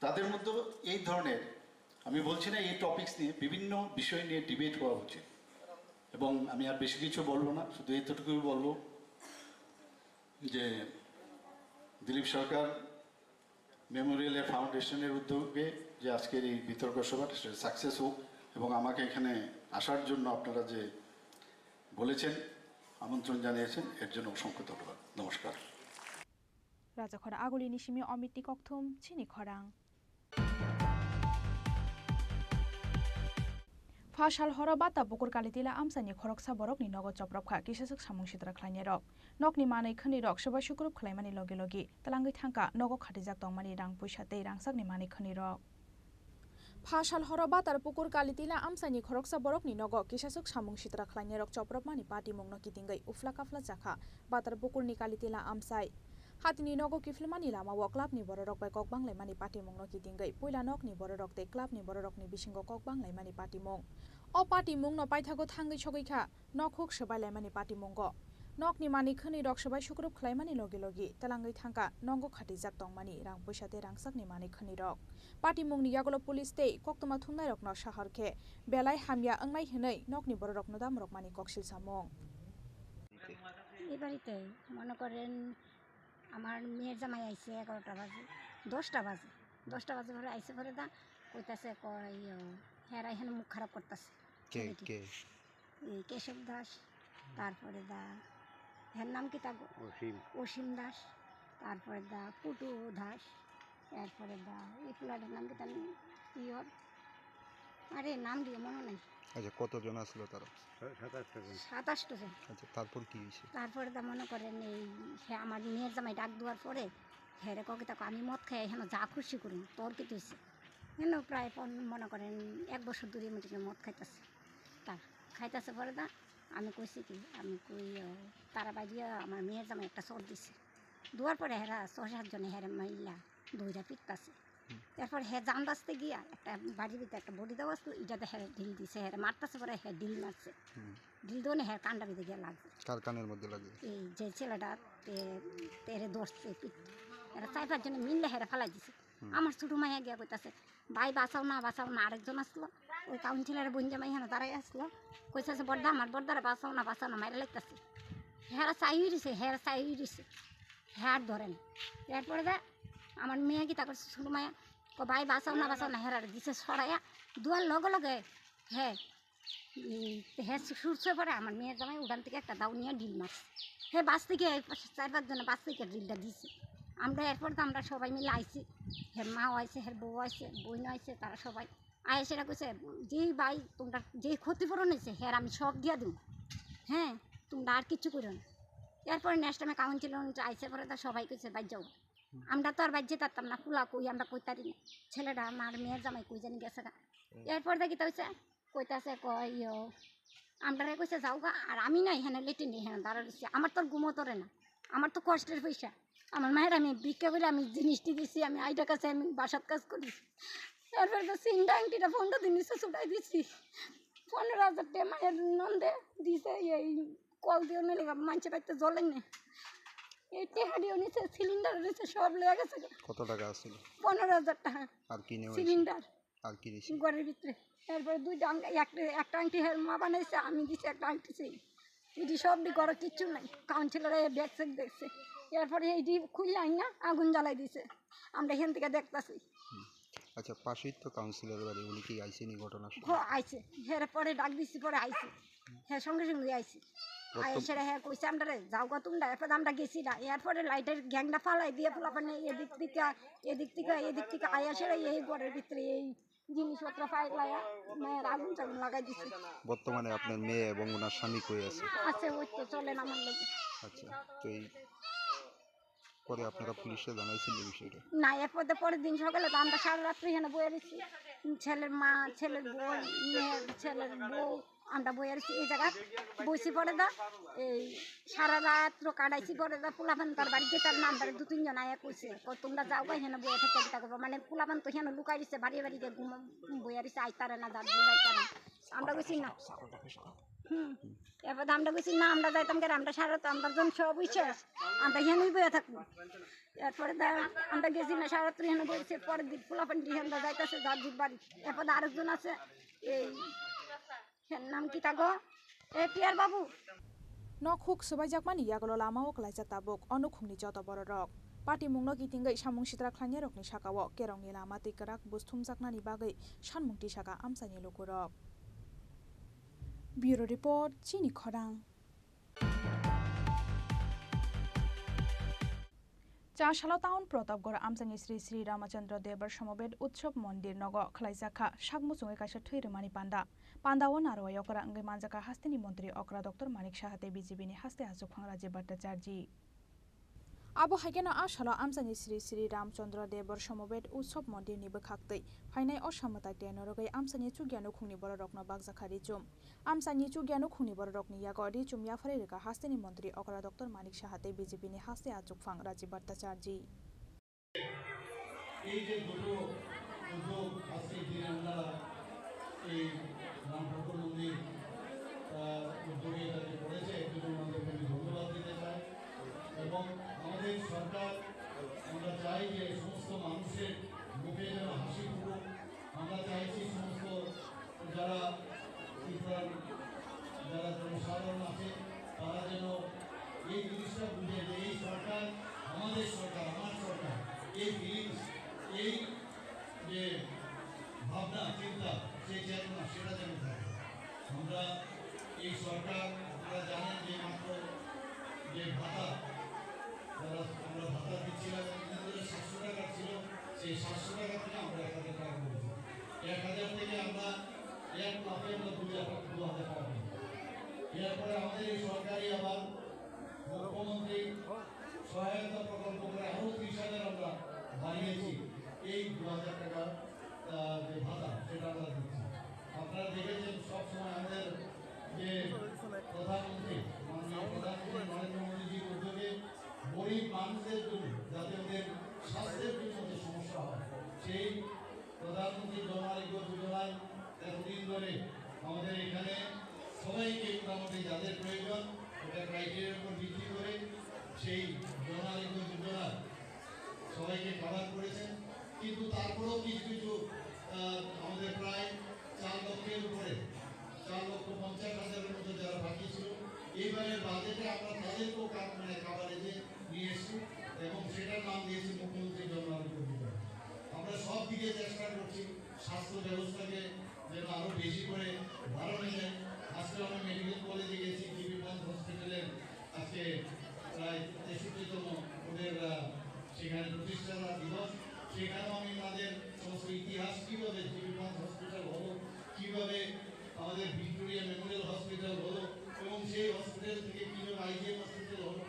তাদের মধ্যেও এই ধরনের, আমি বলছি না এই টপিকস নিয়ে, বিভিন্ন বিষয় নিয়ে ডিবেট হওয়া উচিত। এবং আমি আর বেশি কিছু বলবো না, শুধু এতটুকুই বলবো যে দিলীপ সরকার মেমোরিয়ালের ফাউন্ডেশনের উদ্যোগে যে আজকের এই বিতর্ক সভা, সেটা সাকসেস হোক এবং আমাকে এখানে আসার জন্য আপনারা যে বলেছেন, আমন্ত্রণ জানিয়েছেন, এর জন্য অসংখ্য ধন্যবাদ। নমস্কার। Rajakhor Agulini simi Omit ni kokthum chini khorang. Pha sal horo bata bukur kalitila amchaini khoroksa borokni nogo chopropkha kisaswk samung sitra khlainairok. Nokni manwi khwnwirok swbai sukrup khlaimani logi logi twlangwi thangkha nogo khatijak tongmani rang puisa tei rangsakni manwi khwnwirok. Pha sal horo batar pukur kalitila amchaini khoroksa borokni nogo kisaswk samung sitra khlainairok chopropmani patimungno kitingwi ufla kafla jakha batar pukurni kalitila amchai. Hatini nogo kiphilmani lamao clubni bororok bai kok banglaimani patimungno kitingwi puila nokni bororok tei clubni bororokni bisingo kok banglaimani patimung. O patimungno paithago thangwi sogwikha nok huk swbai laimani patimungo. Nokni manwi khwnwirok swbai sukrup khlaimani logi logi twlangwi thangkha nogo khatijak tongmani rang puisa tei rangsakni manwi khwnwirok. Patimungni yagulo police tei koktwma thumnairokno sahor khe belai hamya wngnai hwnwi nokni bororokno damrokmani koksil samung. এই বাড়িতে মনে করেন আমার মেয়ের জামাই আইছে এগারোটা বাজে, দশটা বাজে, দশটা বাজে পরে আইসে পরে দা কইতাছে, কয়, ইয়ো, হেরা এখানে মুখ খারাপ করতেছে। কে? কে? এই কেশব দাস, তারপরে দা, এর নাম কি তা গো? অসীম। অসীম দাস, তারপরে দা পুটু দাস, এরপরে দা এই পোলাটার নাম কি তার ইয়র, আরে নাম দিয়ে মনে নাই। আচ্ছা, কতজন আসলো তারা? সাতাশটা জন। সাতাশটা জন। আচ্ছা, তারপর কি হয়েছে? তারপরে দা মনে করেন এই সে আমার মেয়ের জামাই ডাক দেওয়ার পরে হেরে ককে তাকে আমি মদ খাই এখানে যা খুশি করি তোর কি তুইছে এখানে প্রায় পন-, মনে করেন এক বছর ধরে মিটিংয়ে মদ খাইতেছে। তা খাইতেছে পরে দা আমি কইছি কি আমি কই ও, তারা বাইরে আমার মেয়ের জামাই একটা চোর দিছে। দুয়ার পরে হেরা ছয় সাতজনে হেরে মাইলা দইরা পিটতাছে। এরপর হে জান বাঁচতে গিয়া একটা বাড়ির ভিতরে একটা বডি দেওয়া আসলো, এটা তো হে ঢিল দিছে, হে মারতেছে, পরে হে ঢিল মারছে। হুম। ঢিল দেওয়া হে কানটা ভিতরে গিয়ে লাগছে। কার কানের মধ্যে লাগে? এই যে ছেলেটা তে-, তেরে ধরছে, পিট-, এরা চার পাঁচ জনে মিললে হেরে ফালাই দিছে। হুম। আমার ছোট মাইয়া গিয়া কইতাছে, "ভাই বাঁচাও না, বাঁচাও না।" আরেকজন আসলো, ওই কাউন্সিলর বোন জামাই এখানে দাঁড়াই আসলো, কইতাছে, "বর্দা, আমার বর্দারে বাঁচাও না, বাঁচাও না, মাইরা লাগতাছে।" হেরা চাই হয়ে দিছে, হেরা চাই হয়ে দিছে, হে আর ধরে না। এরপরে দা আমার মেয়ে কিতা করছে, ছোট মাইয়া, "ও ভাই বাঁচাও না, বাঁচাও না," হেরারে দিছে সরাইয়া, দুয়ার লগে লগে হে উম, হে সু-, সুরছে পরে আমার মেয়ের জামাই উঠান থেকে একটা দাও নিয়ে ঢিল মারছে। হে বাস থেকে এই পাশে চার পাঁচ জনে বাস থেকে ঢিলটা দিছে। আমরা এরপর তো আমরা সবাই মিলে আইছি, হের মাও আইছে, হের বউ আইছে, বইন আইছে, তারা সবাই আয় সেটা কইছে, "যেই ভাই তোমরা যেই ক্ষতিপূরণ হয়েছে, হের আমি সব দিয়া দিব, হ্যাঁ, তোমরা আর কিচ্ছু করো না।" এরপরে নেক্সট টাইমে কাউন্সিলর আইসে পরে তো সবাই কইছে, "ভাই যাও।" আমরা তো আর বাইর যেতাম না, খোলা কই আমরা কই তারি না। ছেলেটা আমার মেয়ের জামাই কই জানি গেছে গা। হুম। এরপর দেখি তো হইছে, কইতাছে কয় ইয়ো, আমরারে কইছে যাও গা, আর আমি না এখানে লেট্রিন এখানে দাঁড়া দিছি, আমার তো আর ঘুমো ধরে না, আমার তো কষ্টের পয়সা, আমার মায়ের আমি ভিক্ষা করে আমি জিনিসটি দিছি, আমি আইটা কাছে আমি বাসাত কাজ করি। এরপর তো সিনটা আংটিটা পনেরো দিন নিচে ছুটাই দিছি, পনেরো হাজার টাকা মায়ের নন্দে দিছে, এই কল দিয়ে নিলে মানছে বাইতে জ্বলেন না। এই টেহারিও নিছে, সিলিন্ডার নিছে, সব লয়ে গেছে। কত টাকা আছিল? পনেরো হাজার টাকা। আর কি নেওয়া হয়েছে? সিলিন্ডার। আর কি নিছে? ঘরের ভিতরে। এরপরে দুইটা আং-, একটা, একটা আংটি হের মা বানাইছে, আমি দিছি একটা আংটি সেই। এটি সব দিয়ে ঘরে কিচ্ছু নাই। কাউন্সিলরে ব্যাগ চেক দেখছে। এরপরে এই ডিপ খুললাই না, আগুন জ্বালাই দিছে। আমরা এখান থেকে দেখতাছি। হুম। আচ্ছা, পাশেই তো কাউন্সিলর বাড়ি, উনি কি আইসেনি ঘটনার সময়? হ, আইছে। হের পরে ডাক দিছি, পরে আইছে। হ্যাঁ, সঙ্গে সঙ্গে আইছে। কত আইসে রে, হ্যাঁ, কইছে আমরা রে, "যাও গো তোমরা।" এরপর আমরা গেছি না। এরপরে লাইটের গ্যাংটা ফালাই দিয়ে পোলাপানে এদিক থেকে, এদিক থেকে, এদিক থেকে আইসে রে, এই ঘরের ভিতরে এই জিনিসপত্র ফাইলাইয়া মেয়ের আগুন টাগুন লাগাই দিছে। বর্তমানে আপনার মেয়ে এবং ওনার স্বামী কই আছে? আছে, ওই তো চলেন আমার লগে। আচ্ছা, তো এই পরে আপনারা পুলিশে জানাইছেন এই বিষয়টা? না, এরপর তো পরের দিন সকালে তো আমরা সারা রাত্রি এখানে বয়ে রয়েছি। ছেলের মা, ছেলের বোন, মেয়ের, ছেলের বউ, আমরা বয়ে রয়েছি এই জায়গা। বইছি পরে দা, এই সারা রাত্র কাটাইছি পরে দা, পোলাপান তার বাড়িতে তার নাম্বারে দু তিনজন আয়া কইছে, "ক-, তোমরা যাও গো, এখানে বয়ে থেকে কিতা করবো?" মানে পোলাপান তো এখানে লুকাই রয়েছে, বাড়ি বাড়ি যে ঘুম-, বয়ে রয়েছে, আইতারে না, যার যাইতারে না। আমরা কইছি না। হুম। এরপর আমরা কইছি, "না, আমরা যাইতাম কেন? আমরা সারা তো, আমরা জন সবই শেষ, আমরা এখানেই বয়ে থাকবো।" এরপরে দা-, আমরা গেছি না, সারা রাত্রি এখানে বসে, পরের দিন পোলাপান দিয়ে আমরা যাইতেছে যার যার বাড়ি। এরপর আরেকজন আছে, এই, এর নাম কি তাগো? এ, পিয়ার বাবু। Nok huk swbaijakmani yagulo lamao kwlaijak tabuk o nukhungni joto bororok. Patimungno kitingwi samung sitra khlainairokni sakao kerongni lama twi kwrak bus thumjaknani bagwi sanmung tisaka amchaini lukurok. Bureau Report, Chini Khorang. Chasalo town Pratapgarh amchaini Sri Sri Ramachandra Debar Samobet Utsav Mondir nogo khwlaijakha sak muchungwi kaisa thwi rwmani panda. Pandao narwai okra wngwi manjakha hasteni montri okra Doctor Manik Saha tei B J P ni haste achukphang Rajiv Bhattacharjee. Abo hai kheno a salo amchaini Sri Sri Ramchandra Debar Samobet Utsav Mondir ni bwkhak twi phainai o samwtai tei norogwi amchaini chukya nukhungni bororokno bakjakha richum. Amchaini chukya nukhungni bororokni yago richum yapharwi rwkha hasteni montri okra Doctor Manik Saha tei B J P ni haste achukphang Rajiv Bhattacharjee. এই যে দুটো উদ্যোগ আজকের দিনে আপনারা এই রাম ঠাকুর মন্দির, আহ, উদ্যোগে এটাকে করেছে, এর জন্য ওনাদেরকে আমি ধন্যবাদ দিতে চাই। এবং আমাদের সরকার, আমরা চাই যে সমস্ত মানুষের মুখে যেন হাসি ফুটুক। আমরা চাইছি সমস্ত যারা ত্রিপুরার যারা জনসাধারণ আছে, তারা যেন এই জিনিসটা বুঝে যে এই সরকার আমাদের সরকার, আমার সরকার, এই ফিলিংস, এই যে ভাবনা চিন্তা, সেই চেতনা, সেটা যেন থাকে। আমরা এই সরকার, আপনারা জানেন যে মাত্র যে ভাতা, যারা আমরা ভাতা দিচ্ছিলাম, সাতশো টাকা ছিল, সেই সাতশো টাকা থেকে আমরা এক হাজার টাকা করেছি। এক হাজার থেকে আমরা এক লাফে আমরা দুই হাজার, দু হাজার টাকা করেছি। এরপরে আমাদের এই সরকারি আবার মুখ্যমন্ত্রী সহায়তা প্রকল্প করে আরও ত্রিশ হাজার আমরা বাড়িয়েছি। এই দু হাজার টাকা, আহ, যে ভাতা, সেটা আমরা দিচ্ছি। আপনারা দেখেছেন, সবসময় আমাদের যে প্রধানমন্ত্রী, মাননীয় প্রধানমন্ত্রী নরেন্দ্র মোদীজির উদ্যোগে গরিব মানুষদের জন্য, যাতে ওদের স্বাস্থ্যের জন্য যে সমস্যা হয়, সেই প্রধানমন্ত্রী জন আরোগ্য যোজনায় এতদিন ধরে আমাদের এখানে সবাইকে মোটামুটি যাদের প্রয়োজন, ওটা ক্রাইটেরিয়ার উপর ভিত্তি করে সেই জন আরোগ্য যোজনা সবাইকে কভার করেছেন। কিন্তু তারপরেও কিছু কিছু, আহ, আমাদের প্রায় চার লক্ষের উপরে, চার লক্ষ পঞ্চাশ হাজারের মতো যারা বাকি ছিল, এইবারের বাজেটে আমরা তাদেরকেও কা-, মানে, কভারেজে নিয়ে এসেছি এবং সেটার নাম দিয়েছি মুখ্যমন্ত্রী জন আরোগ্য যোজনা। আমরা সব দিকে চেষ্টা করছি স্বাস্থ্য ব্যবস্থাকে যেন আরো বেশি করে বাড়ানো যায়। আজকে আমি মেডিকেল কলেজে গেছি, জিবি পন্থ হসপিটালে আজকে প্রায় তেষট্টিতম ওদের, আহ, সেখানে প্রতিষ্ঠাতা দিবস। সেখানেও আমি তাদের সমস্ত ইতিহাস, কীভাবে জিবি পন্থ হসপিটাল হলো, কীভাবে আমাদের ভিক্টোরিয়া মেমোরিয়াল হসপিটাল হলো এবং সেই হসপিটাল থেকে কীভাবে আইজিএম হসপিটাল হলো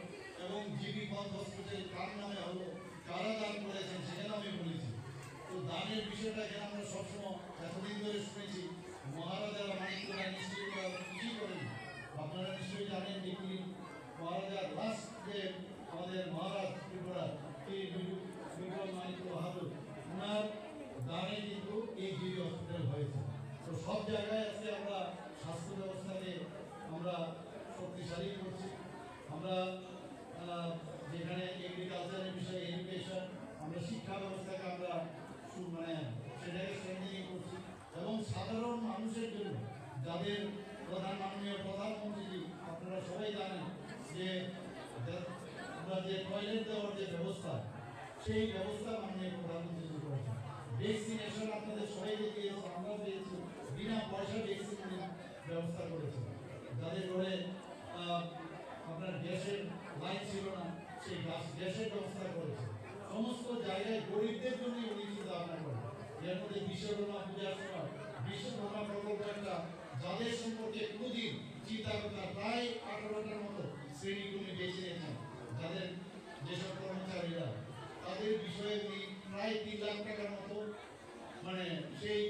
এবং জিবি পন্থ হসপিটাল কার নামে হলো, কারা দান করেছেন, সেখানে আমি বলেছি। তো দানের বিষয়টা এখানে আমরা সবসময় এতদিন ধরে শুনেছি, মহারাজারা মানিক্য দান নিশ্চয়ই ওরা কিছুই করেনি। আপনারা নিশ্চয়ই জানেন যে কি মহারাজা লাস্ট যে আমাদের মহারাজ ত্রিপুরা, এই বিক্রম, বিক্রম মানিক্য বাহাদুর, ওনার দানে কিন্তু এই জিবি হসপিটাল হয়েছে। তো সব জায়গায় আজকে আমরা স্বাস্থ্য ব্যবস্থাকে আমরা শক্তিশালী করছি। আমরা, আহ, যেখানে এগ্রিকালচারের বিষয়ে এডুকেশন, আমরা শিক্ষা ব্যবস্থাকে আমরা সু-, মানে সেটাকে স্ট্রেংথেনিং করছি এবং সাধারণ মানুষের জন্য যাদের প্রধান, মাননীয় প্রধানমন্ত্রীজি, আপনারা সবাই জানেন যে দে-, আমরা যে টয়লেট দেওয়ার যে ব্যবস্থা, সেই ব্যবস্থা মাননীয় প্রধানমন্ত্রীজি করেছেন। ভ্যাকসিনেশন আপনাদের সবাইকে দিয়েছে, আমরা পেয়েছি, বিনা পয়সা ভ্যাকসিন ব্যবস্থা করেছে। যাদের ঘরে, আহ, আপনার গ্যাসের লাইন ছিল না, সেই গ্যাস, গ্যাসের ব্যবস্থা করেছে। সমস্ত জায়গায় গরিবদের জন্য উনি চিন্তা ভাবনা করেন। এর মধ্যে বিশ্বকর্মা পূজার সময় বিশ্বকর্মা প্রকল্প একটা, যাদের সম্পর্কে কোনোদিন চিন্তা করতে হয়, প্রায় আঠারোটার মতো শ্রেণী উনি বেছে নিয়েছেন, যাদের যেসব কর্মচারীরা, তাদের বিষয়ে উনি প্রায় তিন লাখ টাকার মতো মানে সেই,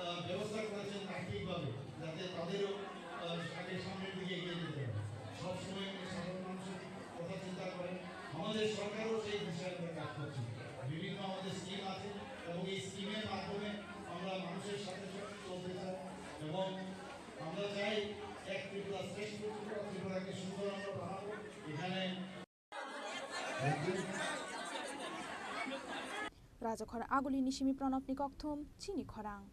আহ, ব্যবস্থা করেছেন আর্থিকভাবে, যাতে তাদেরও, আহ, আগে সামনের দিকে এগিয়ে যেতে পারে। সবসময় উনি সাধারণ মানুষের কথা চিন্তা করেন। আমাদের সরকারও সেই বিষয়ে আমরা কাজ করছি। বিভিন্ন আমাদের স্কিম আছে এবং এই স্কিমের মাধ্যমে আমরা মানুষের সাথে সাথে চলতে চাই এবং আমরা চাই এক ত্রিপুরা শ্রেষ্ঠ ত্রিপুরা, ত্রিপুরাকে সুন্দর আমরা বানাবো। এখানে Rajakhor Aguli ni simi Pranobni kokthum chini khorang.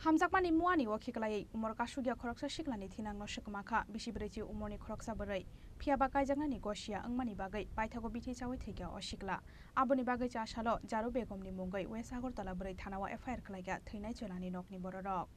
Hamjakmani muani o khiklaiwi umor kasugya khoroksa siklani thinangno swkma kha bisi bwrwichi umorni khoroksa bwrwi. Phiyaba kaijaknani gosia wngmani bagwi paithago bithi chawi thwikha o sikla. Aboni bagwi cha salo Jaru Begumni mungwi West Agartala bwrwi thanao F I R khlaikha thwinai chwlani nokni bororok.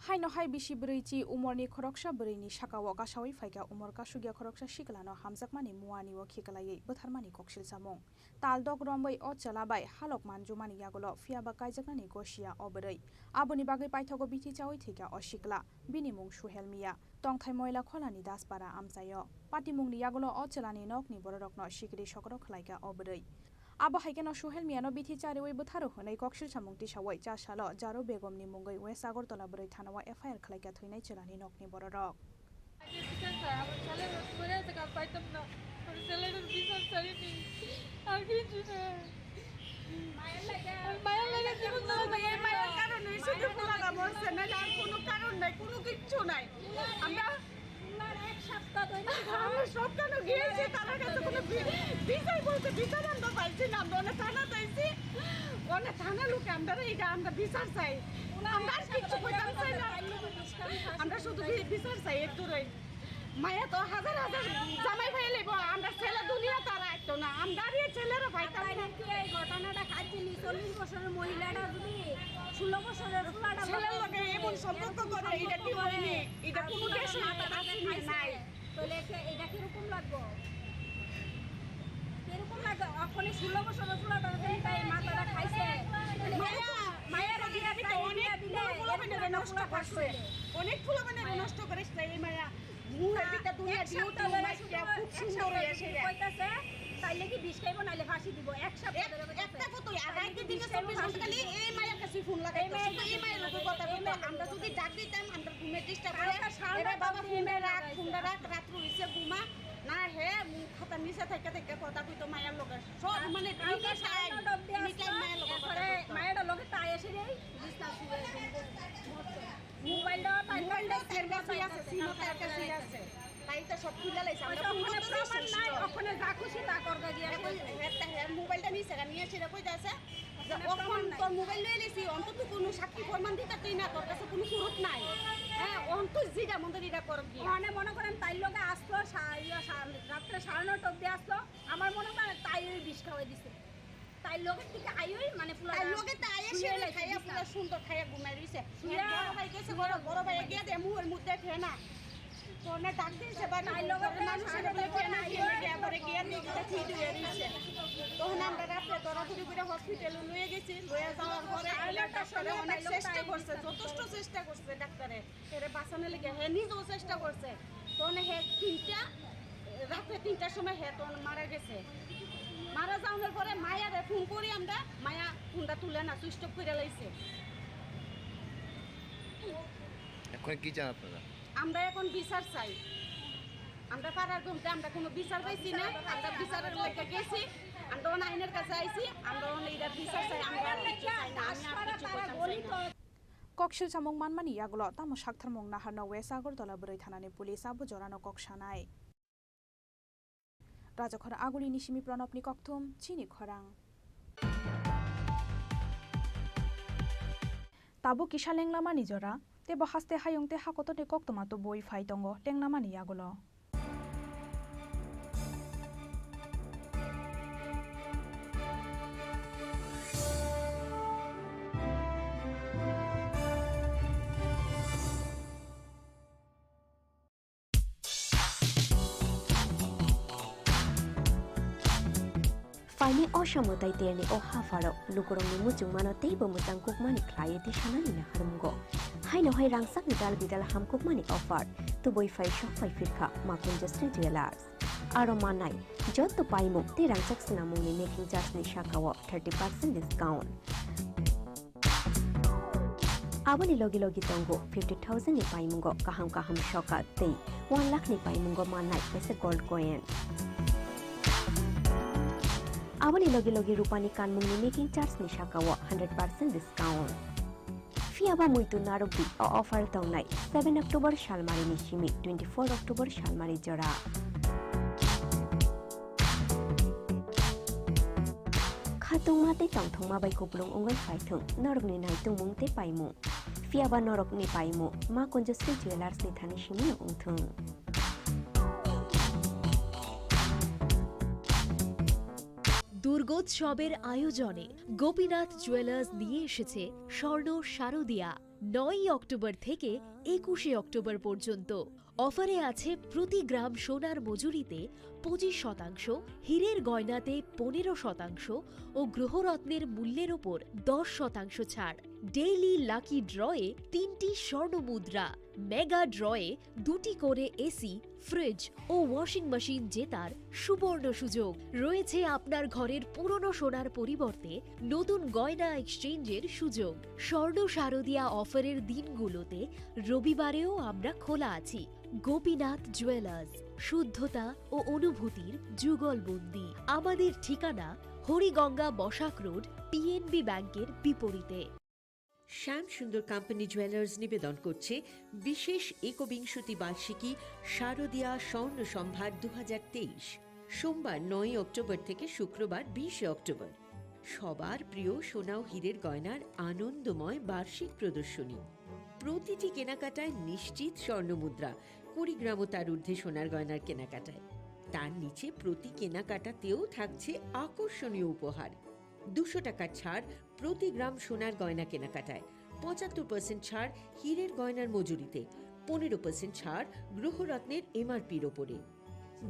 Haino hai bisi bwrwichi umorni khoroksa bwrwini sakao kasawi phaikha umor kasugya khoroksa siklano hamjakmani muani o khiklaiwi bwtharmani koksil samung. Taldok romwi o chwla bai halok manjumani yagulo phiyaba kaijaknani gosia o bwrwi. Aboni bagwi paithago bithi chawi thwikha o sikla. Bini mung Suhel Miya. Tongthai Moila Kholani Daspara amchaio. Patimungni yagulo o chwlani nokni bororokno sikiri sokrok khlaikha o bwrwi. Abo hai kheno Suhel Miyano bithi chariwi bwtharo hwnwi koksil samung tisawi cha salo Jaru Begumni mungwi West Agartala bwrwi thanao F I R khlaikha thwinai chwlani nokni bororok. আগে বিচার চাই, আমার ছেলের মরে আছে, কাল পাইতাম না। আমি ছেলেটার বিচার চাইনি, আর কিছু না। আর মায়ের লাগে জীবন দাও। শুধু এই মায়ের কারণে শুধু পোলাটা মরছে, নাহলে আর কোনো কারণ নাই, কোনো কিচ্ছু নাই। আমরা ওনার এক সপ্তাহ ধরে আমরা সব কেন গিয়েছি, তার কাছে কোনো বি-, বিচার বলতে বিচার আমরা পাইছি না, আমরা অনেক থানা চাইছি, অনেক থানা লোকে আমরা এটা আমরা বিচার চাই, আমরা আর কিচ্ছু কইতাম চাই না। আমরা শুধু বি-, বিচার চাই একটুরে। মায়া তো হাজার হাজার জামাই ভাই লেবো, আমরা ছেলে দুনিয়া তারা একটু না, আমরা আর এই ছেলেরা ভাই তারা আপনারা কি এই ঘটনাটা খাচ্ছেন? এই চল্লিশ বছরের মহিলাটা যদি ষোলো বছরের পোলাটা ছেলের লগে এমন সম্পর্ক করে, এটা কি হয়নি? এটা কোনো দেশে আসেনি, নাই। তাহলে এটা, এটা কিরকম লাগবো? কিরকম লাগবো? ওখানে ষোলো বছরের পোলাটা তাই মাথাটা খাইছে। মায়া, মায়া মায়া রোগী, আমি তো অনেক দিলে পোলাপান এরকম নষ্ট করছে। অনেক পোলাপান নষ্ট করেছে এই মায়া। মুখের ভিতরে দুনিয়া এক ডিউটি সপ্তাহ ধরে মাইকে শুধু খুব এক সুন্দর সপ্তাহ হয়েছে। কইতাছে, তাইলে কি বিষ খাইবো, নাইলে ফাঁসি দিব? এক সপ্তাহ এক-, ধরে বলতেছে। একটা কথা, আর তাইলে রাইতে কি দিনে বিষ খাইবো, চব্বিশ ফাঁসি ঘন্টা খালি দিব? এই মায়ের কাছে ফোন লাগাই। এই মায়ের লোকে কথা বলতো। এই মায়ের আমরা যদি ডাক দিতাম, আমরা ঘুমের চেষ্টা করে, কারণ তার সাড়ে এরা নটা বাবা অবধি ফোনটা এমনি রাখ, লাগাইছে। ফোনটা রাখ, রাত্রে হইছে ঘুমা। না, হে, উম, খাতা নিচে থেকে থেকে কথা কইতো মায়ের লোকে। সব মানে কালকে any সাড়ে time, নটা অবধি any time আসলো, মায়ের লোকে কথা এরপরে কইতো। মায়ের লোকে তাই এসে নেই, বিছনা শুয়ে ঘুম করছে। মোবাইলটাও তার মোবাইলটাও কাছে তার কাছেই আছে, আছে, সিমও তার কাছেই আছে। তাই তো সব খুলে লাইছে, আমরা ওই ফোন ওখানে করতেছি প্রমাণ নাই, সুস্থ। ওখানে যা খুশি তা করবে দিয়ে এখন আসলে। একটা হ্যাঁ, মোবাইলটা নিয়ে সেটা নিয়ে সেটা কই যাচ্ছে যে ওখানে ওখান প্রমাণ নাই। তোর মোবাইল নিয়ে নিছি, অন্তত কোনো সাক্ষী প্রমাণ দিতে তুই না, তোর কাছে কোনো প্রুফ নাই। হ্যাঁ, অন্তত যেটা মন্দ এটা কর গিয়া। ওখানে মনে করেন তাই লোকে আসলো, সা-, ইয়া, সা-, রাত্রে সাড়ে নটা অবধি আসলো, আমার মনে হয় তাই ওই বিষ খাওয়াই দিছে। তাই লোকের দিকে আইওই মানে পুরা তাই লোকে তাই এসে শুয়ে রয়েছে খাইয়া বিছনা। পুরা সুন্দর খাইয়া ঘুমাই রইছে। শুয়ে বড় ভাই গেছে, বড়, বড় ভাই গিয়া দে মুহের মধ্যে ফেনা। ফোনে ডাক দিছে বাড়ি তাই লোকে ঘরের মানুষ তাই এসে বলে লোকে ফেনা তাই দিয়ে লোকে গিয়া পরে গিয়া দেখতে ঠিক হয়ে রইছে। তখন আমরা রাত্রে দৌড়াদৌড়ি করে হসপিটালে লয়ে গেছি। লয়ে যাওয়ার পরে সাড়ে নটার ডাক্তারে সময় অনেক তাই লোকে চেষ্টা তাই করছে, দিছে। যথেষ্ট চেষ্টা করছে ডাক্তারে। এরে বাঁচানোর লেগে হে নিজেও চেষ্টা করছে। তখন হে তিনটা, রাত্রে তিনটার সময় হে তখন মারা গেছে। মারা যাওয়ার পরে মায়ারে ফোন করি আমরা, মায়া ফোনটা তুলে না, সুইচ অফ করে লাইছে। এখন কি চান আপনারা? আমরা এখন বিচার চাই। আমরা পাড়ার গমতে আমরা কোনো বিচার পাইছি না, আমরা বিচারের লেগে গেছি, আমরা অন আইনের কাছে আইছি, আমরা অন এটার বিচার চাই, আমরা আর কিছু চাই না, আমি আর কিছু করতাম চাই না। Koksil samung manmani yagulo tamo saktharmung naharno West Agartala bwrwi thanani police abo jorano kok sanai. Rajakhor Agulini simi Pranobni kokthum chini khorang. Tabuk kisa lenglamani jora, teibo haste hayung tei hakotorni koktwma tubui phai tongo lenglamani yagulo. Phaini o samo tai terni o hapharo lukurokni muchungmano teibo mwchang kukmani khlaiwi tisanani naharmungo. Haino hai rangchakni dal bidal hamkukmani offer tubui phai sok phai phirkha Makunjasri Jewellers. Aro manai jotto paimung tei rangchak swnamungni making charge ni sakao thirty percent discount. Aboni logi logi tongo fifty thousand ni paimungo kaham kaham soka tei one lakh ni paimungo mannai kaisa gold coin. Aboni logi logi rupani kanmungni making charge ni sakao hundred percent discount. Phiya ba muitu narwkdi, o offer tongnai seven October salmari ni simi twenty four October salmari jora. Khatungma tei tongthokma bai kupulung wngwi phaithung norokni naitungmung tei paimung. Phiya ba norokni paimung Makunjasri Jewellers ni thani simi wngthung. দুর্গোৎসবের আয়োজনে গোপীনাথ জুয়েলার্স নিয়ে এসেছে স্বর্ণ শারদিয়া। নয়ই অক্টোবর থেকে একুশে অক্টোবর পর্যন্ত অফারে আছে প্রতি গ্রাম সোনার মজুরিতে পঁচিশ শতাংশ, হীরের গয়নাতে পনেরো শতাংশ ও গৃহরত্নের মূল্যের ওপর দশ শতাংশ ছাড়। ডেইলি লাকি ড্রয়ে তিনটি স্বর্ণ মুদ্রা, মেগা ড্রয়ে দুটি করে এসি, ফ্রিজ ও ওয়াশিং মেশিন জেতার সুবর্ণ সুযোগ। রয়েছে আপনার ঘরের পুরনো সোনার পরিবর্তে নতুন গয়না এক্সচেঞ্জের সুযোগ। স্বর্ণ শারদিয়া অফারের দিনগুলোতে রবিবারেও আমরা খোলা আছি। গোপীনাথ জুয়েলার্স, শুদ্ধতা ও অনুভূতির যুগলবন্দি। আমাদের ঠিকানা হরিগঙ্গা বসাক রোড, পিএনবি ব্যাংকের বিপরীতে। শ্যাম সুন্দর কোম্পানি জুয়েলার্স নিবেদন করছে বিশেষ একবিংশতি বার্ষিকী শারদিয়া স্বর্ণ সম্ভার দু হাজার তেইশ, সোমবার নয়ই অক্টোবর থেকে শুক্রবার বিশে অক্টোবর। সবার প্রিয় সোনা ও হীরের গয়নার আনন্দময় বার্ষিক প্রদর্শনী। প্রতিটি কেনাকাটায় নিশ্চিত স্বর্ণ মুদ্রা, কুড়ি গ্রাম ও তার ঊর্ধ্বে সোনার গয়নার কেনাকাটায়। তার নিচে প্রতি কেনাকাটাতেও থাকছে আকর্ষণীয় উপহার। দুশো টাকার ছাড় প্রতি গ্রাম সোনার গয়না কেনাকাটায়, পঁচাত্তর পার্সেন্ট ছাড় হীরের গয়নার মজুরিতে, পনেরো পার্সেন্ট ছাড় গৃহরত্নের এমআরপির ওপরে।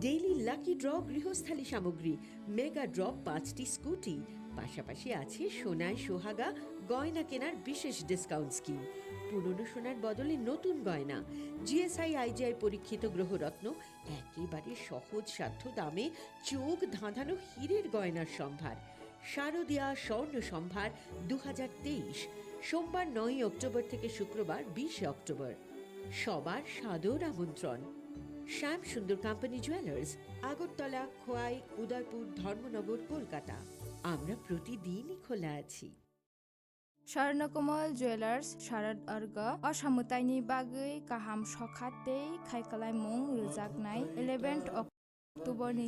ডেইলি লাকি ড্র গৃহস্থালী সামগ্রী, মেগা ড্র পাঁচটি স্কুটি, পাশাপাশি আছে সোনায় সোহাগা গয়না কেনার বিশেষ ডিসকাউন্ট স্কিম। পুরনো সোনার বদলে নতুন গয়না। জিএসআই আইজিআই পরীক্ষিত গ্রহরত্ন, একেবারে সহজসাধ্য দামে চোখ ধাঁধানো হীরের গয়নার সম্ভার। শারদীয়া স্বর্ণ সম্ভার দু হাজার তেইশ, সোমবার নয়ই অক্টোবর থেকে শুক্রবার বিশে অক্টোবর। সবার সাদর আমন্ত্রণ। শ্যাম সুন্দর কোম্পানি জুয়েলার্স, আগরতলা, খোয়াই, উদয়পুর, ধর্মনগর, কলকাতা। আমরা প্রতিদিনই খোলা আছি। Swarnakomal Jewelers, Sharad Arga, o samwtaini bagwi kaham sokha tei khaikwlaimung rwjaknai eleventh October ni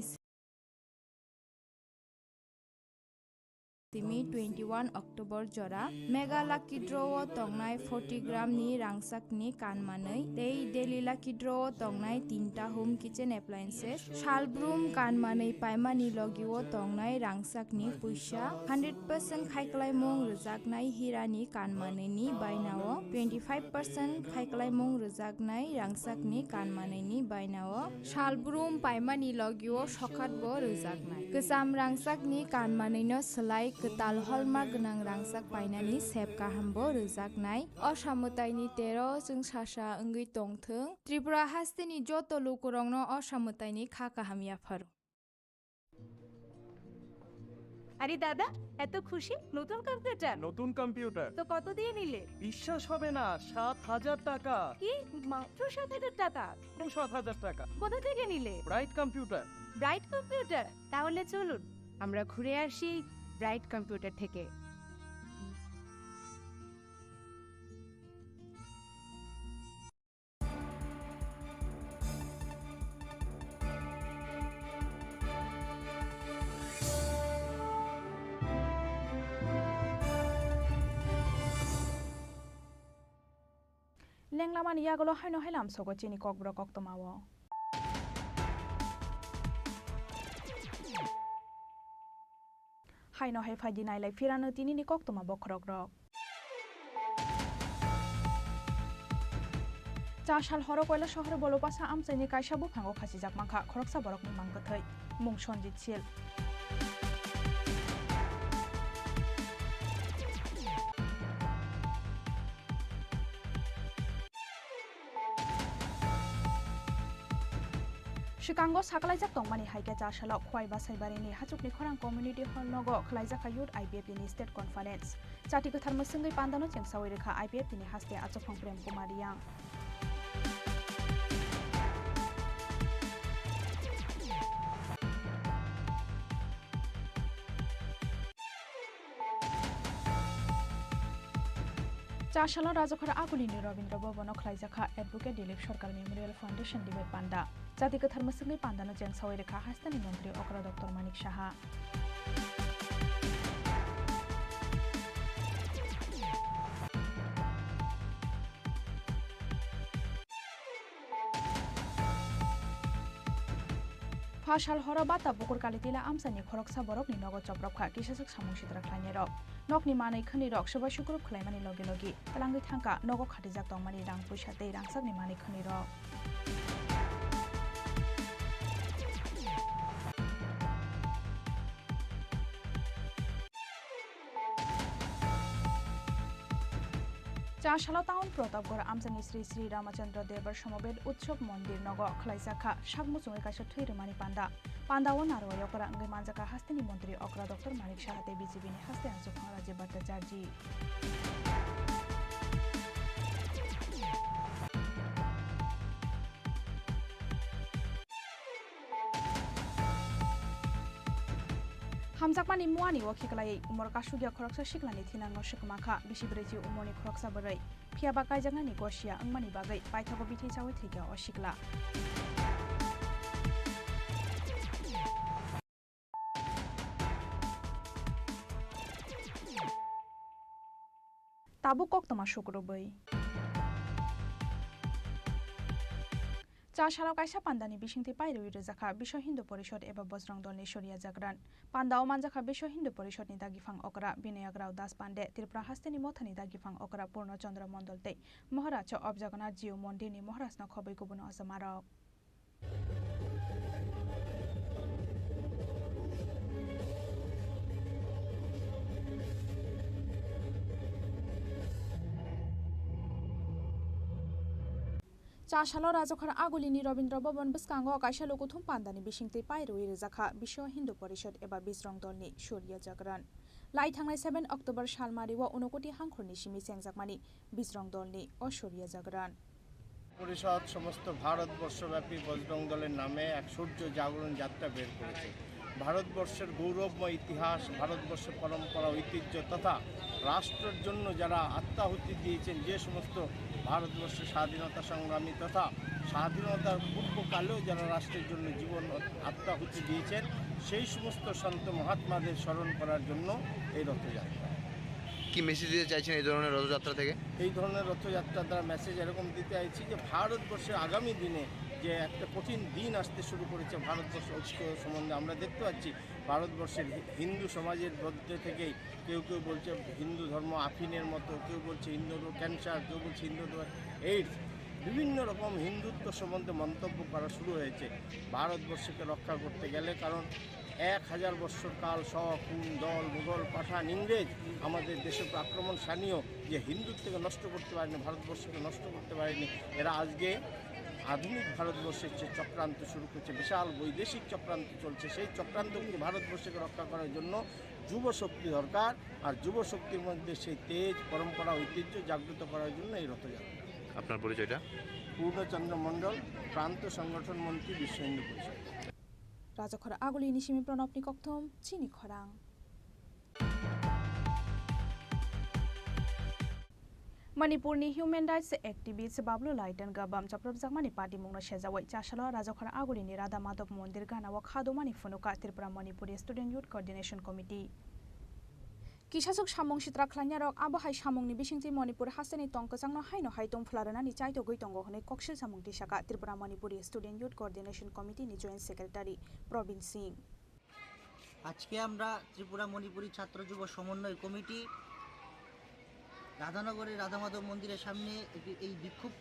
simi twenty-one October jora Mega Lucky Draw o tongnai forty gram ni rangchak ni kan manwi tei Daily Lucky Draw o tongnai tinta home kitchen appliances, salbrum kan manwi paimani logi o tongnai rangchak ni puisa, hundred percent khaikwlaimung rwjaknai hira ni kan manwi ni baina o, twenty five percent khaikwlaimung rwjaknai rangchak ni kan manwi ni baina o, salbrum paimani logi o sokhat bo rwjaknai. Kwcham rangchak ni kan manwi no swlai kwtal holma gwnang rangchak painani sep kaham bo rwjaknai. O samwtai ni tero chwng sasa wngwi tongthwng. Tripura haste ni joto lukurok no o samwtai ni kha kaham yapharo. আরে দাদা, এত খুশি? নতুন কম্পিউটার? নতুন কম্পিউটার। তো কত দিয়ে নিলে? বিশ্বাস হবে না, সাত হাজার টাকা। কি? মাত্র সাত হাজার টাকা? মাত্র সাত হাজার টাকা। কোথা থেকে নিলে? Bright computer. Bright computer? তাহলে চলুন, আমরা ঘুরে আসি ব্রাইট কম্পিউটার থেকে। Lenglamani yagulo haino hai lamsogo chini kokborok koktwmao. Haino hai phaidi nailai phirano tinini koktwma bokhorokrok. Cha sal horo Koilashahar Bolopasa amchaini kaisa buphango khachijak mankha khoroksa borokni mang kwthwi, mung Sanjit Sil. Swkango sakalaijak tongmani hai khe cha salo Khwai Basaibarini Hachukni Khorang Community Hall nogo khwlaijakha Youth I P F T ni State Conference. Chati kwthar mwswngwi pandano chengsawi rwkha I P F T ni haste achukphang Prem Kumar Riyang. Cha salo Rajakhara Agulini Rabindra Bhavan o khwlaijakha Advocate Dilip Sarkar Memorial Foundation Debate Panda. Chati kwthar mwswngwi pandano chengsawi rwkha hasteni montri okra Doctor Manik Saha. Phasal horo bata bukur kalitila amchaini khoroksa borokni nogo choprokha, kisaswk samung sitra khlainairok. Nokni manwi khwnwirok swbai sukrub khlaimani logi logi twlangwi thangkha nogo khatijak tongmani rang puisa tei rangchakni manwi khwnwirok. Cha salo town Pratapgarh amchaini Sri Sri Ramachandra Debar Samabed Utsav Mondir nogo khwlaijakha sak muchungwi kaisa thwi rwmani panda. Panda o narwai okra wngwi manjakha hasteni montri okra Doctor Manik Saha tei B J P ni haste achukphang Rajiv Bhattacharjee. Hamjakmani muani o khiklaiwi umor kasugya khoroksa siklani thinangno swkma kha, bisi brwichi umorni khoroksa bwrwi. Phiyaba kaijaknani gosia wngmani bagwi paithago bithi chawi thwikha o sikla. Tabuk koktwma sukrubwi. Cha salo kaisa pandani bisingtwi pairwi rwjakha Biswa Hindu Porishod eba Bojrang Dolni Soriya Jagran. Panda o manjakha Biswa Hindu Porishod ni dagiphang okra Binayak Rao Das Pande, Tripura hasteni mothani dagiphang okra Purno Chandra Mondol tei Maharaj o Objaganath Jiu Mondir ni Maharaj no khobwi kubun ojamarok. Chasalo Rajakhor Agulini Rabindra Bhavan bwskango kaisa lukuthum pandani bisingtwi pai rwui rijak kha Biswa Hindu Parishad eba Bijrong Dolni Surya Jagran. Lai thangnai seven October salmario Unakoti hangkhorni simi chengjakmani Bijrong Dolni o Surya Jagran. পরিষদ সমস্ত ভারতবর্ষব্যাপী বজরং দলের নামে এক সূর্য জাগরণ যাত্রা বের করেছে। ভারতবর্ষের গৌরবময় ইতিহাস, ভারতবর্ষের পরম্পরা, ঐতিহ্য তথা রাষ্ট্রের জন্য যারা আত্মাহুতি দিয়েছেন, যে সমস্ত ভারতবর্ষের স্বাধীনতা সংগ্রামী তথা স্বাধীনতার পূর্বকালেও যারা রাষ্ট্রের জন্য জীবন আত্মাহুতি দিয়েছেন, সেই সমস্ত সন্ত মহাত্মাদের স্মরণ করার জন্য এই রথযাত্রা। কি মেসেজ দিতে চাইছেন এই ধরনের রথযাত্রা থেকে? এই ধরনের রথযাত্রা দ্বারা মেসেজ এরকম দিতে চাইছি যে ভারতবর্ষের আগামী দিনে যে একটা কঠিন দিন আসতে শুরু করেছে, ভারতবর্ষ ঐক্য সম্বন্ধে আমরা দেখতে পাচ্ছি ভারতবর্ষের হি-, হিন্দু সমাজের মধ্যে থেকেই কেউ কেউ বলছে হিন্দু ধর্ম আফিনের মতো, কেউ বলছে হিন্দু ধর্ম ক্যান্সার, কেউ বলছে হিন্দু ধর্ম এইডস, বিভিন্ন রকম হিন্দুত্ব সম্বন্ধে মন্তব্য করা শুরু হয়েছে ভারতবর্ষকে রক্ষা করতে গেলে। কারণ এক হাজার বৎসর কাল শক, হুন, দল, মুঘল, পাঠান, ইংরেজ আমাদের দেশের উপর আক্রমণ সানিয়েও যে হিন্দুত্বকে নষ্ট করতে পারেনি, ভারতবর্ষকে নষ্ট করতে পারেনি, এরা আজকে আধুনিক ভারতবর্ষের যে চক্রান্ত শুরু করছে, বিশাল বৈদেশিক চক্রান্ত চলছে, সেই চক্রান্ত থেকে ভারতবর্ষকে রক্ষা করার জন্য যুব শক্তি দরকার। আর যুব শক্তির মধ্যে সেই তেজ, পরম্পরা, ঐতিহ্য জাগ্রত করার জন্য এই রথযাত্রা। আপনার পরিচয়টা? পূর্ণচন্দ্র মণ্ডল, প্রান্ত সংগঠন মন্ত্রী, বিশ্ব হিন্দু Parishad. Rajakhor Agulini simi Pranobni kokthum chini khorang. Manipurni human rights activist Bablu Loitong Bhambam chopropjakmani patimungno sejawi Chasalo Rajakhor Agulini Radha Madhab Mondir ganao kha dumani phunukha Tripura Manipuri Student Youth Coordination Committee. Kisaswk samung sitra khlainai rok abo hai samungni bisingtwi Manipur hasteni tong kwchangno haino hai tong phularwnani chaitogwi tongo hwnwi koksil samung tisaka Tripura Manipuri Student Youth Coordination Committee ni Joint Secretary Probin Singh. আজকে আমরা ত্রিপুরা মণিপুরী ছাত্র যুব সমন্বয় কমিটি রাধানগরের রাধামাধব মন্দিরের সামনে একটি, এই বিক্ষোভ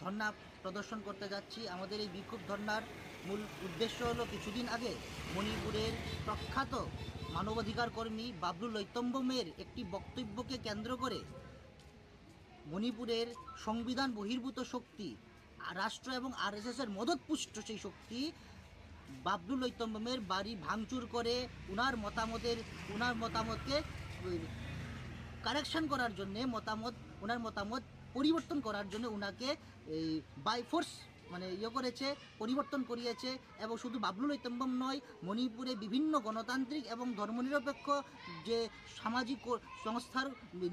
ধর্ণা প্রদর্শন করতে যাচ্ছি। আমাদের এই বিক্ষোভ ধর্ণার মূল উদ্দেশ্য হলো কিছুদিন আগে মণিপুরের প্রখ্যাত মানবাধিকার কর্মী বাবলু লৈতম্বমের একটি বক্তব্যকে কেন্দ্র করে মণিপুরের সংবিধান বহির্ভূত শক্তি রাষ্ট্র এবং আরএসএস এর মদতপুষ্ট সেই শক্তি বাবলু লৈতম্বমের বাড়ি ভাঙচুর করে উনার মতামতের, উনার মতামতকে, উম, কারেকশন করার জন্যে, মতামত, ওনার মতামত পরিবর্তন করার জন্য ওনাকে এই বাই ফোর্স, মানে, ইয়ে করেছে, পরিবর্তন করিয়েছে। এবং শুধু বাবলু লৈতম্বম নয়, মণিপুরে বিভিন্ন গণতান্ত্রিক এবং ধর্মনিরপেক্ষ যে সামাজিক কো-, সংস্থার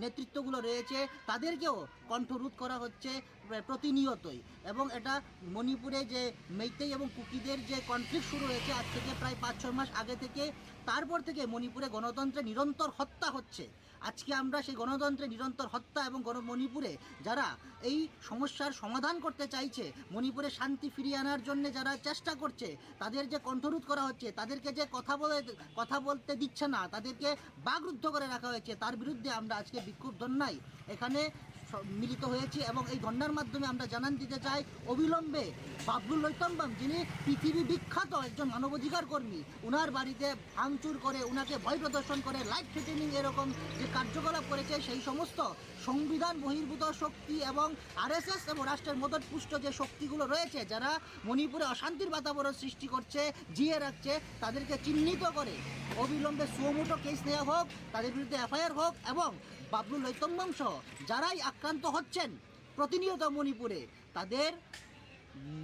নেতৃত্বগুলো রয়েছে, তাদেরকেও কণ্ঠরোধ করা হচ্ছে প্র-, প্রতিনিয়তই। এবং এটা মণিপুরে যে মেইতেই এবং কুকিদের যে কনফ্লিক্ট শুরু হয়েছে আজ থেকে প্রায় পাঁচ ছয় মাস আগে থেকে, তারপর থেকে মণিপুরে গণতন্ত্রে নিরন্তর হত্যা হচ্ছে। আজকে আমরা সেই গণতন্ত্রে নিরন্তর হত্যা এবং গণ-, মণিপুরে যারা এই সমস্যার সমাধান করতে চাইছে, মণিপুরে শান্তি ফিরিয়ে আনার জন্য যারা চেষ্টা করছে, তাদের যে কণ্ঠরোধ করা হচ্ছে, তাদেরকে যে কথা বলে, কথা বলতে দিচ্ছে না, তাদেরকে বাকরুদ্ধ করে রাখা হয়েছে, তার বিরুদ্ধে আমরা আজকে বিক্ষোভ ধর্নায় এখানে স-, মিলিত হয়েছি এবং এই ধর্নার মাধ্যমে আমরা জানান দিতে চাই, অবিলম্বে বাবলু লৈতম্বম, যিনি পৃথিবী বিখ্যাত একজন মানবাধিকার কর্মী, ওনার বাড়িতে ভাঙচুর করে, ওনাকে ভয় প্রদর্শন করে, লাইফ থ্রেটেনিং এরকম যে কার্যকলাপ করেছে, সেই সমস্ত সংবিধান বহির্ভূত শক্তি এবং আরএসএস এবং রাষ্ট্রের মদতপুষ্ট যে শক্তিগুলো রয়েছে, যারা মণিপুরে অশান্তির বাতাবরণ সৃষ্টি করছে, জিয়ে রাখছে, তাদেরকে চিহ্নিত করে অবিলম্বে সুও মোটো কেস নেওয়া হোক, তাদের বিরুদ্ধে এফআইআর হোক এবং বাবলু লৈতম্বম সহ যারাই আক্রান্ত হচ্ছেন প্রতিনিয়ত মণিপুরে, তাদের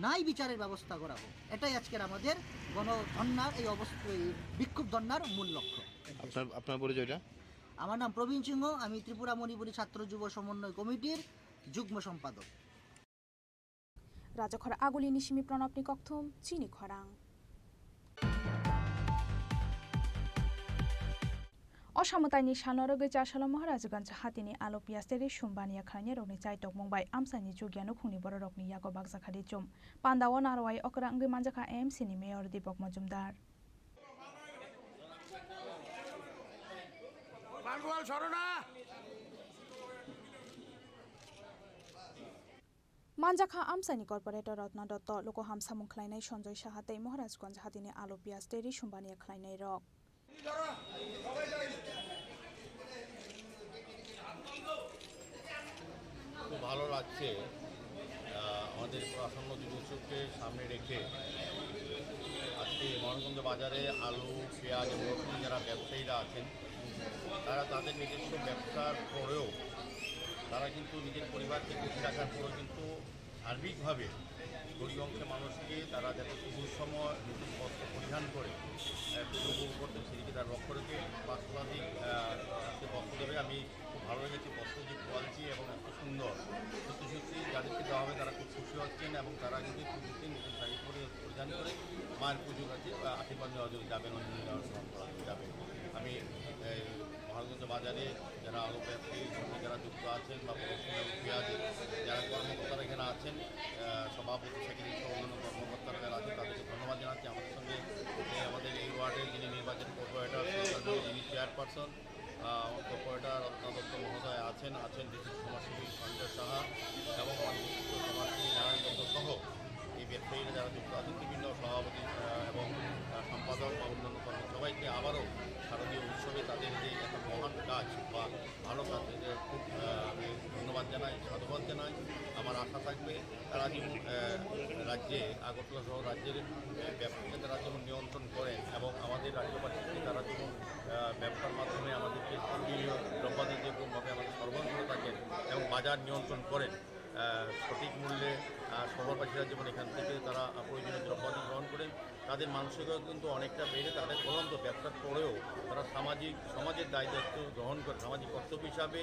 ন্যায় বিচারের ব্যবস্থা করা হোক। এটাই আজকের আমাদের গণধর্নার এই অবস্থা, এই বিক্ষোভ ধর্নার মূল লক্ষ্য। আপনার, আপনার পরিচয়টা? আমার নাম প্রবীণ সিংহ, আমি ত্রিপুরা মণিপুরী ছাত্র যুব সমন্বয় কমিটির যুগ্ম সম্পাদক। Rajakhor Agulini simi Pranobni kokthum chini khorang. O samwtaini salo rwgwi Chasalo Maharajganj hatini alu piyas tei rwi sum baniya khlainai rokni chai tokmung bai amchaini chukya nukhungni bororokni yago bakjakha richum. Pandao narwai okra wngwi manjakha A M C ni mayor Deepak Majumdar. Manjakha amchaini corporator Ratna Dotto, luku ham samung khlainai Sanjoy Saha tei Maharajganj hatini alu piyas tei rwi sum baniya khlainai rok. খুব ভালো লাগছে, আহ, আমাদের আসন্ন দুর্গোৎসবকে সামনে রেখে আজকে মহারাজগঞ্জ বাজারে আলু, পেঁয়াজ এবং রসুন যারা ব্যবসায়ীরা আছেন, তারা তাদের নিজস্ব ব্যবসার পরেও তারা কিন্তু নিজের পরিবারকে খুশি রাখার পরেও কিন্তু সার্বিকভাবে গরিব অংশের মানুষকে তারা যাতে পুজোর সময় নতুন বস্ত্র পরিধান করে, আহ, পুজো উপভোগ করতে, সেদিকে তারা লক্ষ্য রেখে পাঁচ শতাধিক, আহ, আজকে বস্ত্র দেবে। আমি খুব ভালো লেগেছে বস্ত্র যে কোয়ালিটি এবং এত সুন্দর, সত্যি সত্যি যাদেরকে দেওয়া হবে তারা খুব খুশি হচ্ছেন এবং তারা কিন্তু পুজোর দিন নতুন শাড়ি পরে পরিধান করে মায়ের পুজো কাছে, আহ, আশীর্বাদ নেওয়ার জন্য যাবেন, অঞ্জলি দেওয়ার সময় যাবেন। আমি, আহ, মহারাজগঞ্জ বাজারে যারা আলু ব্যবসায়ী, সঙ্গে যারা যুক্ত আছেন বা প্রশাসনের পেঁয়াজ যারা কর্মকর্তারা এখানে আছেন, আহ, সভাপতি, সেক্রেটারি সহ অন্যান্য কর্মকর্তারা যারা আছেন, তাদেরকে ধন্যবাদ জানাচ্ছি। আমাদের সঙ্গে এই আমাদের এই ওয়ার্ডের যিনি নির্বাচিত কর্পোরেটর, যিনি চেয়ারপারসন, আহ, আমার কর্পোরেটর রত্না দত্ত মহোদয় আছেন, আছেন বিশিষ্ট সমাজসেবী সঞ্জয় সাহা এবং আমার বিশিষ্ট সমাজসেবী নারায়ণ দত্ত সহ এই ব্যবসায়ীরা যারা যুক্ত আছেন, বিভিন্ন সভাপতি, আহ, এবং, আহ, সম্পাদক বা অন্যান্য কর্মী সবাইকে আবারও শারদীয় উৎসবে তাদের যে একটা মহান কাজ বা ভালো কাজ, এটা খুব, আহ, আমি ধন্যবাদ জানাই, সাধুবাদ জানাই। আমার আশা থাকবে তারা যেমন, আহ, রাজ্যে, আগরতলা সহ রাজ্যের, আহ, ব্যবসায়ীকে তারা যেমন নিয়ন্ত্রণ করেন এবং আমাদের রাজ্যবাসীকে তারা যেমন, আহ, ব্যবসার মাধ্যমে আমাদেরকে স্থানীয় দ্রব্যাদি যেরকমভাবে আমাদের সরবরাহ করে থাকেন এবং বাজার নিয়ন্ত্রণ করেন, আহ, সঠিক মূল্যে, আহ, শহরবাসীরা যেমন এখান থেকে তারা প্রয়োজনীয় দ্রব্যাদি গ্রহণ করেন, তাদের মানসিকতা কিন্তু অনেকটা বেড়ে তাদের বরঞ্চ ব্যবসার পরেও তারা সামাজিক, সমাজের দায় দায়িত্ব গ্রহণ করে সামাজিক কর্তব্য হিসাবে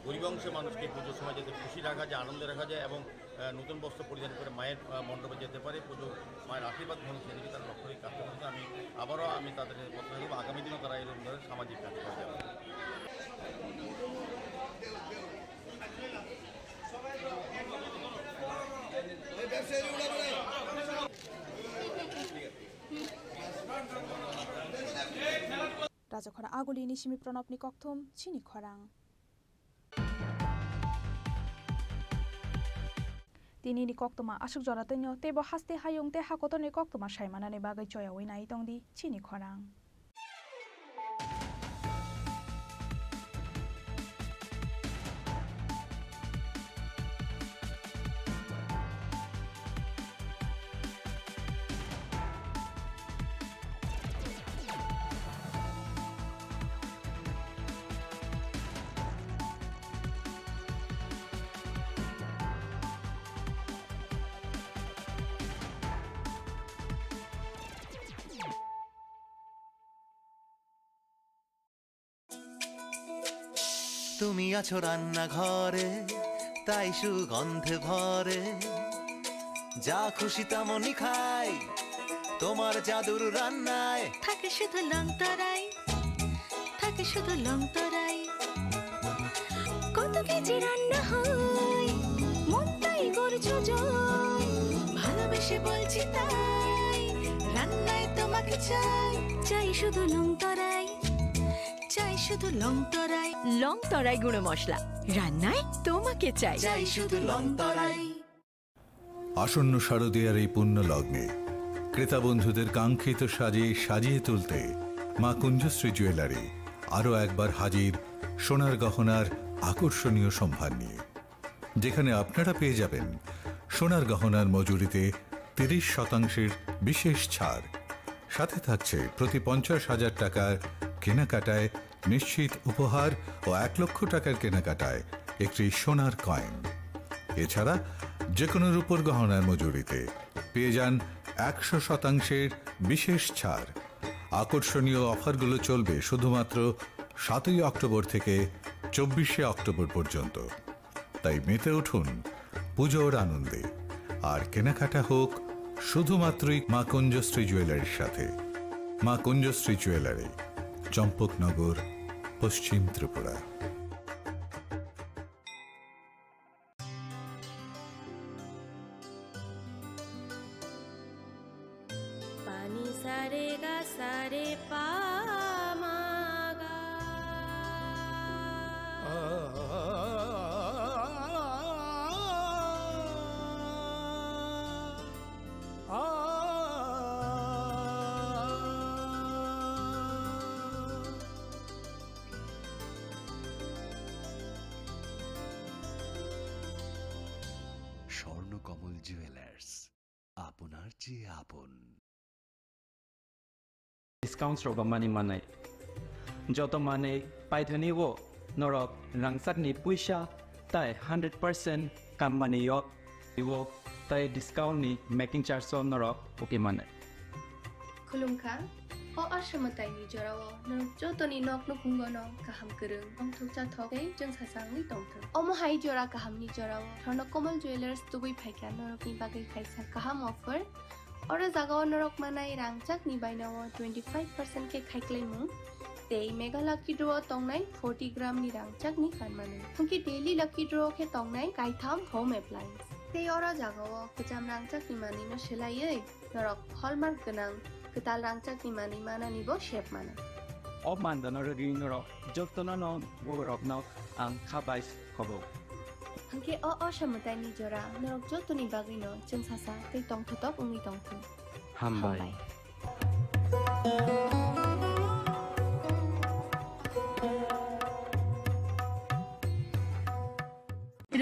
গরিব অংশের মানুষকে পুজোর সময় যাতে খুশি রাখা যায়, আনন্দে রাখা যায় এবং, আহ, নতুন বস্ত্র পরিধান করে মায়ের, আহ, মণ্ডপে যেতে পারে, পুজো মায়ের আশীর্বাদ গ্রহণ, সেদিকে তারা লক্ষ্য রেখে কাজ করতে। আমি আবারও আমি তাদের প্রত্যাশা করবো আগামী দিনও তারা এরকম ধরনের সামাজিক কাজ করে যাবে। Rajakhora Agulini simi Pranabni kokthum chini khorang. Tinini koktwma aswk jora twino teibo haste hayung tei hakotorni koktwma saimanani bagwi choyaui nai tongdi chini khorang. তুমি আছো রান্নাঘরে, তাই সুগন্ধে ভরে। যা খুশি তেমনই খাই, তোমার জাদুর রান্নায়। থাকে শুধু লং তরাই, থাকে শুধু লং তরাই। কত কেজি রান্না হয়, মনটাই করছো জয়। ভালোবেসে বলছি তাই, রান্নায় তোমাকে চাই। চাই শুধু লং তরাই, চাই শুধু লং তরাই। লং তরাই গুঁড়ো মশলা, রান্নায় তোমাকে চাই। চাই শুধু লং তরাই। আসন্ন শারদীয়ার এই পুণ্য লগ্নে ক্রেতা বন্ধুদের কাঙ্ক্ষিত সাজে সাজিয়ে তুলতে মা কুঞ্জশ্রী জুয়েলারি আরও একবার হাজির সোনার গহনার আকর্ষণীয় সম্ভার নিয়ে, যেখানে আপনারা পেয়ে যাবেন সোনার গহনার মজুরিতে তিরিশ শতাংশের বিশেষ ছাড়, সাথে থাকছে প্রতি পঞ্চাশ হাজার টাকার কেনাকাটায় নিশ্চিত উপহার ও এক লক্ষ টাকার কেনাকাটায় একটি সোনার কয়েন। এছাড়া যে কোনো রূপোর গহনার মজুরিতে পেয়ে যান একশো শতাংশের বিশেষ ছাড়। আকর্ষণীয় অফারগুলো চলবে শুধুমাত্র সাতই অক্টোবর থেকে চব্বিশে অক্টোবর পর্যন্ত। তাই মেতে উঠুন পুজোর আনন্দে, আর কেনাকাটা হোক শুধুমাত্রই মা কুঞ্জশ্রী জুয়েলারির সাথে। মা কুঞ্জশ্রী জুয়েলারি, চম্পকনগর, পশ্চিম Tripura. Pani sare ga sare pa ma ga. কমল জুয়েলার্স, আপনার চেয়ে আপন। Discounts rogo mani manai. Joto manwi paithani o norok rangchakni puisa tai hundred percent kammani yok. Iwo tai discount ni making charge o norok uki manai. Khulumkha. O Asha mwtaini jorao norok jotoni nok nukhungo no kaham kwrwng, tongthok chathok tei chwngsasa wngwi tongthwng. Omo hai jora kahamni jorao Swarna Kamal Jewellers tubui phaikha norokni bagwi kaisa kaham offer. Oro jagao norok manai rangchakni bainao twenty five percent khe khaiklaimung tei Mega Lucky Draw o tongnai forty gram ni rangchakni kanmanwi. Hwnkhe Daily Lucky Draw khe tongnai kaitham home appliance. Tei oro jagao kwcham rangchakni manwino swlaiwi norok hallmark gwnang kwtal rangchakni manwi manani bo sep mano. O mandano rwgwi norok jotono no borokno ang kha bai khobo. Hwnkhe o Asha mwtaini jora norok jotoni bagwino chwngsasa tei tongthotok wngwi tongthung. Hambai. Hambai.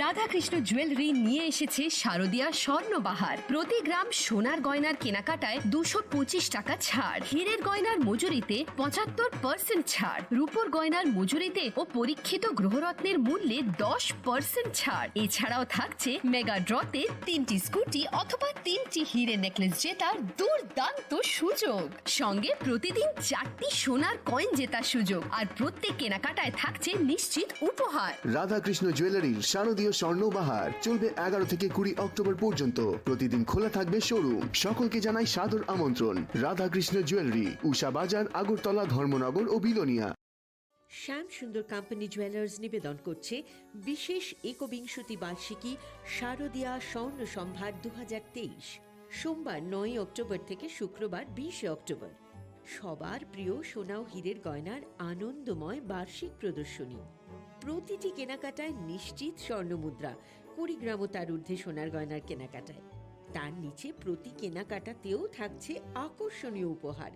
Radhakrishna jewellery নিয়ে এসেছে শারদিয়া স্বর্ণবাহার। প্রতি গ্রাম সোনার গয়নার কেনাকাটায় দুশো পঁচিশ টাকা ছাড়, হীরের গয়নার মজুরিতে পঁচাত্তর পার্সেন্ট ছাড়, রূপোর গয়নার মজুরিতে ও পরীক্ষিত গ্রহরত্নের মূল্যে দশ পার্সেন্ট ছাড়। এছাড়াও থাকছে মেগা ড্রতে তিনটি স্কুটি অথবা তিনটি হিরে নেকলেস জেতার দুর্দান্ত সুযোগ। সঙ্গে প্রতিদিন চারটি সোনার কয়েন জেতার সুযোগ, আর প্রত্যেক কেনাকাটায় থাকছে নিশ্চিত উপহার। রাধাকৃষ্ণ জুয়েলারির শারদীয় স্বর্ণ বাহার চলবে এগারো থেকে কুড়ি অক্টোবর পর্যন্ত। প্রতিদিন খোলা থাকবে শোরুম। সকলকে জানাই সাদর আমন্ত্রণ। রাধাকৃষ্ণ জুয়েলারি, উষা বাজার, আগরতলা, ধর্মনগর ও বিলোনিয়া। শ্যাম সুন্দর কোম্পানি জুয়েলার্স নিবেদন করছে বিশেষ একবিংশতি বার্ষিকী শারদীয়া স্বর্ণ সম্ভার দু হাজার তেইশ। সোমবার নয়ই অক্টোবর থেকে শুক্রবার বিশে অক্টোবর। সবার প্রিয় সোনা ও হীরের গয়নার আনন্দময় বার্ষিক প্রদর্শনী। প্রতিটি কেনাকাটায় নিশ্চিত স্বর্ণ মুদ্রা, কুড়ি গ্রাম ও তার ঊর্ধ্বে সোনার গয়নার কেনাকাটায়। তার নিচে প্রতি কেনাকাটাতেও থাকছে আকর্ষণীয় উপহার।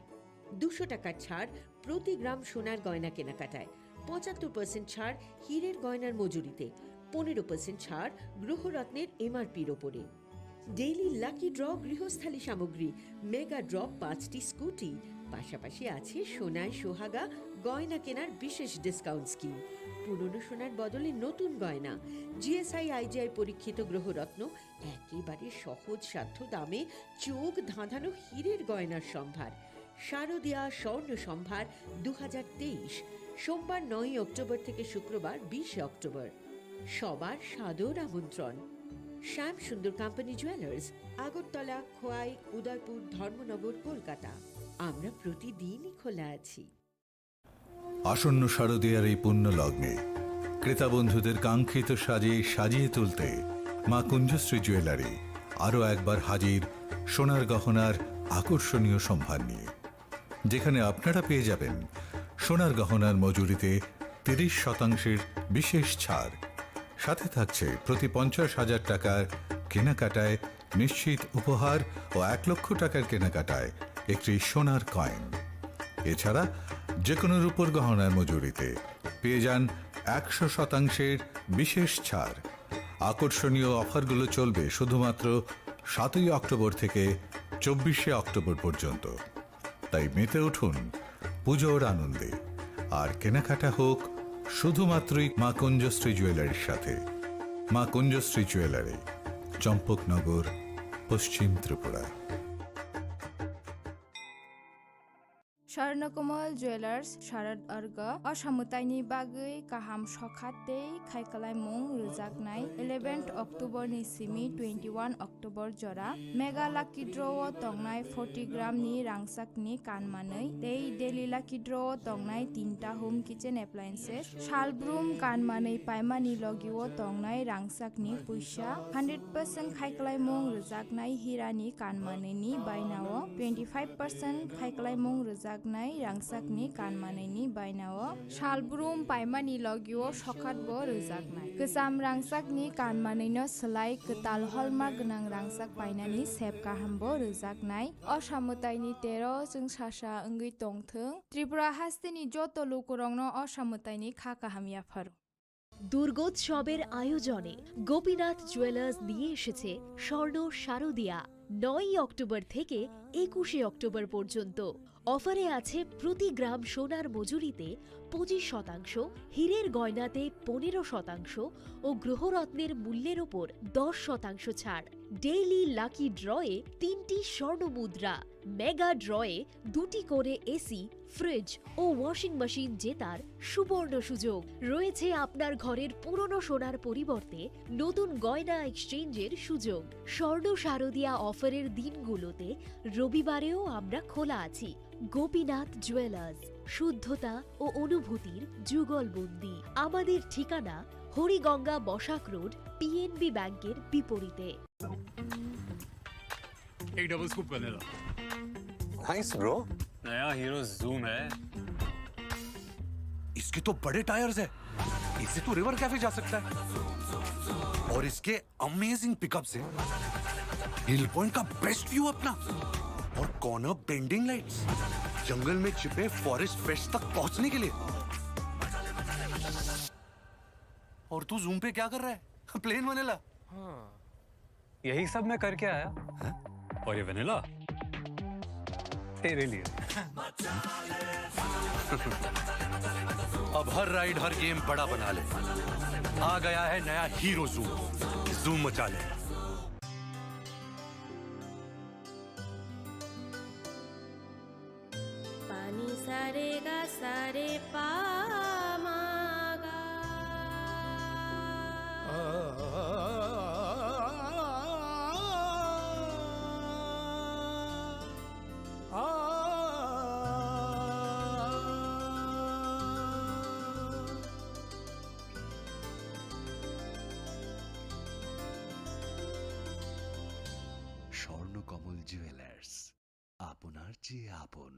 দুশো টাকার ছাড় প্রতি গ্রাম সোনার গয়না কেনাকাটায়, পঁচাত্তর পার্সেন্ট ছাড় হীরের গয়নার মজুরিতে, পনেরো পার্সেন্ট ছাড় গ্রহরত্নের এমআরপির ওপরে। ডেইলি লাকি ড্র গৃহস্থালী সামগ্রী, মেগা ড্র পাঁচটি স্কুটি, পাশাপাশি আছে সোনায় সোহাগা গয়না কেনার বিশেষ ডিসকাউন্ট স্কিম। পুরনো সোনার বদলে নতুন গয়না, জিএসআই আইজিআই পরীক্ষিত গ্রহরত্ন, একেবারে সহজসাধ্য দামে চোখ ধাঁধানো হীরের গয়নার সম্ভার। শারদীয়া স্বর্ণ সম্ভার দু হাজার তেইশ, সোমবার নয়ই অক্টোবর থেকে শুক্রবার বিশে অক্টোবর। সবার সাদর আমন্ত্রণ। শ্যাম সুন্দর কোম্পানি জুয়েলার্স, আগরতলা, খোয়াই, উদয়পুর, ধর্মনগর, কলকাতা। আমরা প্রতিদিনই খোলা আছি। আসন্ন শারদীয়ার এই পুণ্য লগ্নে ক্রেতা বন্ধুদের কাঙ্ক্ষিত সাজে সাজিয়ে তুলতে মা কুঞ্জশ্রী জুয়েলারি আরও একবার হাজির সোনার গহনার আকর্ষণীয় সম্ভার নিয়ে, যেখানে আপনারা পেয়ে যাবেন সোনার গহনার মজুরিতে তিরিশ শতাংশের বিশেষ ছাড়, সাথে থাকছে প্রতি পঞ্চাশ হাজার টাকার কেনাকাটায় নিশ্চিত উপহার ও এক লক্ষ টাকার কেনাকাটায় একটি সোনার কয়েন। এছাড়া যে কোনো রূপোর গহনার মজুরিতে পেয়ে যান একশো শতাংশের বিশেষ ছাড়। আকর্ষণীয় অফারগুলো চলবে শুধুমাত্র সাতই অক্টোবর থেকে চব্বিশে অক্টোবর পর্যন্ত। তাই মেতে উঠুন পুজোর আনন্দে, আর কেনাকাটা হোক শুধুমাত্রই মা কুঞ্জশ্রী জুয়েলারির সাথে। মা কুঞ্জশ্রী জুয়েলারি, চম্পকনগর, পশ্চিম Tripura. Swarnakomal Jewellers Sharad Arga o samwtaini bagwi kaham sokha tei khaikwlaimung rwjaknai eleventh October ni simi twenty-one October jora Mega Lucky Draw o tongnai forty gram ni rangchakni kanmanwi tei Daily Lucky Draw o tongnai tinta home kitchen appliances, salbrum kanmanwi paimani logi o tongnai rangchakni puisa, hundred percent khaikwlaimung rwjaknai hirani kanmanwini bainao twenty five percent khaikwlaimung rwjaknai rangchakni kanmanwini bainao salbrum paimani logi o sokhatbo rwjaknai. Kwcham rangchakni kanmanwino swlai kwtal holma gwnang rangchak painani sep kahambo rwjaknai. O samwtaini tero chwngsasa wngwi tongthwng. Tripura hasteni joto lukurokno o samwtaini kha kaham yapharo. দুর্গোৎসবের আয়োজনে গোপীনাথ জুয়েলার্স নিয়ে এসেছে স্বর্ণ শারদিয়া। নয়ই অক্টোবর থেকে একুশে অক্টোবর পর্যন্ত অফারে আছে প্রতি গ্রাম সোনার মজুরিতে পঁচিশ শতাংশ, হীরের গয়নাতে পনেরো শতাংশ ও গ্রহরত্নের মূল্যের ওপর দশ শতাংশ ছাড়। ডেইলি লাকি ড্রয়ে তিনটি স্বর্ণ মুদ্রা, মেগা ড্রয়ে দুটি করে এসি, ফ্রিজ ও ওয়াশিং মেশিন জেতার সুবর্ণ সুযোগ। রয়েছে আপনার ঘরের পুরনো সোনার পরিবর্তে নতুন গয়না এক্সচেঞ্জের সুযোগ। স্বর্ণ শারদিয়া অফারের দিনগুলোতে রবিবারেও আমরা খোলা আছি। গোপীনাথ জুয়েলার্স, শুদ্ধতা ও অনুভূতির যুগলবন্দি। আমাদের ঠিকানা হরিগঙ্গা বসাক রোড, পিএনবি ব্যাংকের বিপরীতে। एक double scoop vanilla. Thanks, bro. नया हीरो जूम है। इसके तो बड़े टायर्स है, इससे तो रिवर कैफे जा सकता है। और इसके अमेजिंग पिकअप्स हैं, हिल पॉइंट का बेस्ट व्यू अपना, और कॉर्नर बेंडिंग लाइट्स, जंगल में छिपे फॉरेस्ट फ्रेश तक पहुंचने के लिए। और तू जूम पे क्या कर रहा है? Plane vanilla. यही सब मैं करके आया। और ये वनीला तेरे लिए। अब हर राइड, हर गेम बड़ा बना ले। आ गया है नया हीरो जूम। जूम मचा ले। Pani sare ga sare pa ma ga. Swarnakamal jewellers, আপনার চেয়ে আপন।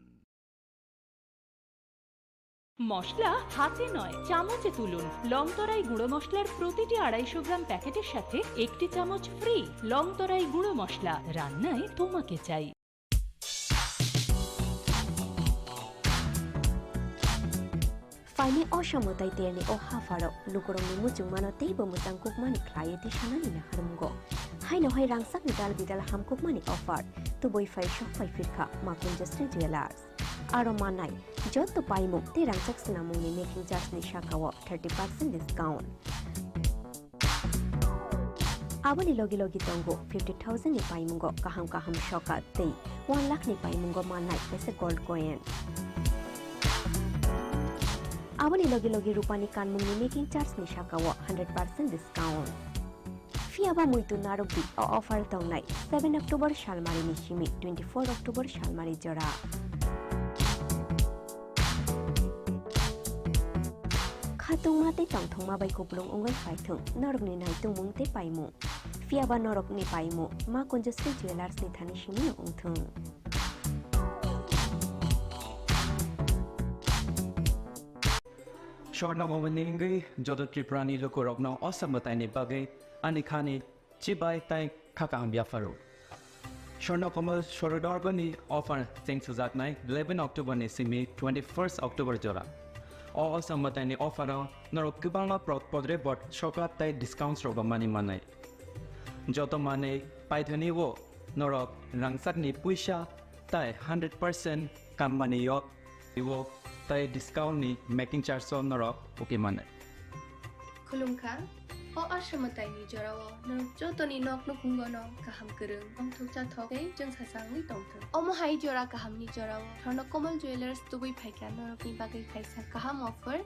মশলা হাতে নয়, চামচে তুলুন। লংতরাই গুঁড়ো মশলার প্রতিটি আড়াইশো গ্রাম প্যাকেটের সাথে একটি চামচ ফ্রি। লংতরাই গুঁড়ো মশলা, রান্নায় তোমাকে চাই। Phaini o samwtai terni o hapharo lukurokni muchungmano teibo mwchang kukmani khlaiwi tei sanani naharmungo. Haino hai rangchakni dal bidal hamkukmani offer tubui phai sok phai phirkha Makunjasri Jewellers. Aro manai joto paimung tei rangchak swnamungni making charge ni sakao thirty percent discount. Aboni logi logi tongo fifty thousand ni paimungo kaham kaham sokat tei one lakh ni paimungo mannai kaisa gold coin. Aboni logi logi rupani kanmungni making charge ni sakao hundred percent discount. Phiya ba muitu narwkdi, o offer tongnai seven October salmari ni simi twenty four October salmari jora. Khatungma tei tongthokma bai kupulung wngwi phaithung norokni naitungmung tei paimung. Phiya ba norokni paimung Ma Kunjasri Jewellers ni thani simino wngthung. Swarna Bhavan ni wngwi joto Tripura ni lukurokno o samwtaini bagwi ani khani chibai tei kha kaham yapharo. Swarna Kamal Swarodorgo ni offer cheng sujaknai eleven October ni simi twenty first October jora. O o samwtaini offer o norok kwbangma prot podre bot sokat tei discounts rok mani manai. Joto manwi paithani o norok rangchakni puisa tei hundred percent kammani yok. Iwo tei discount ni making charge o norok okay mane. Khulumkha, o aswmwtaini jorao norok jotoni nok nukhungono kaham kwrwng, tongthok chathok tei chwngsasa wngwi tongthok. Omo hai jora kahamni jorao Swarna Kamal Jewellers tubui phaikha norokni bagwi kaisa kaham offer.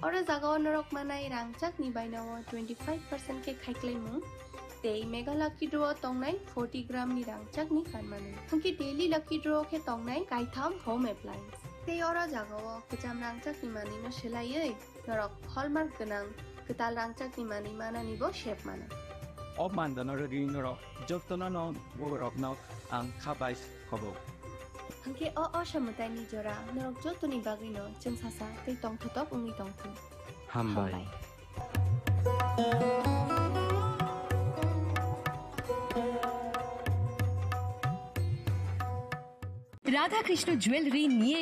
Oro jagao norok manai rangchakni bainao twenty five percent khe khaiklaimung tei Mega Lucky Draw o tongnai forty gram ni rangchakni kanmani. Hwnkhe Daily Lucky Draw khe tongnai kaitham home appliance. Tei oro jagao kwcham rangchakni manwino swlaiwi norok hallmark gwnang kwtal rangchakni manwi mananibo sep mano. O mandano rwgwi norok jotono no borokno ang kha bai khobo. Hwnkhe o o samwtaini jora norok jotoni bagwino chwngsasa tei tongthotok wngwi tongthung. Hambai. Radhakrishna jewellery নিয়ে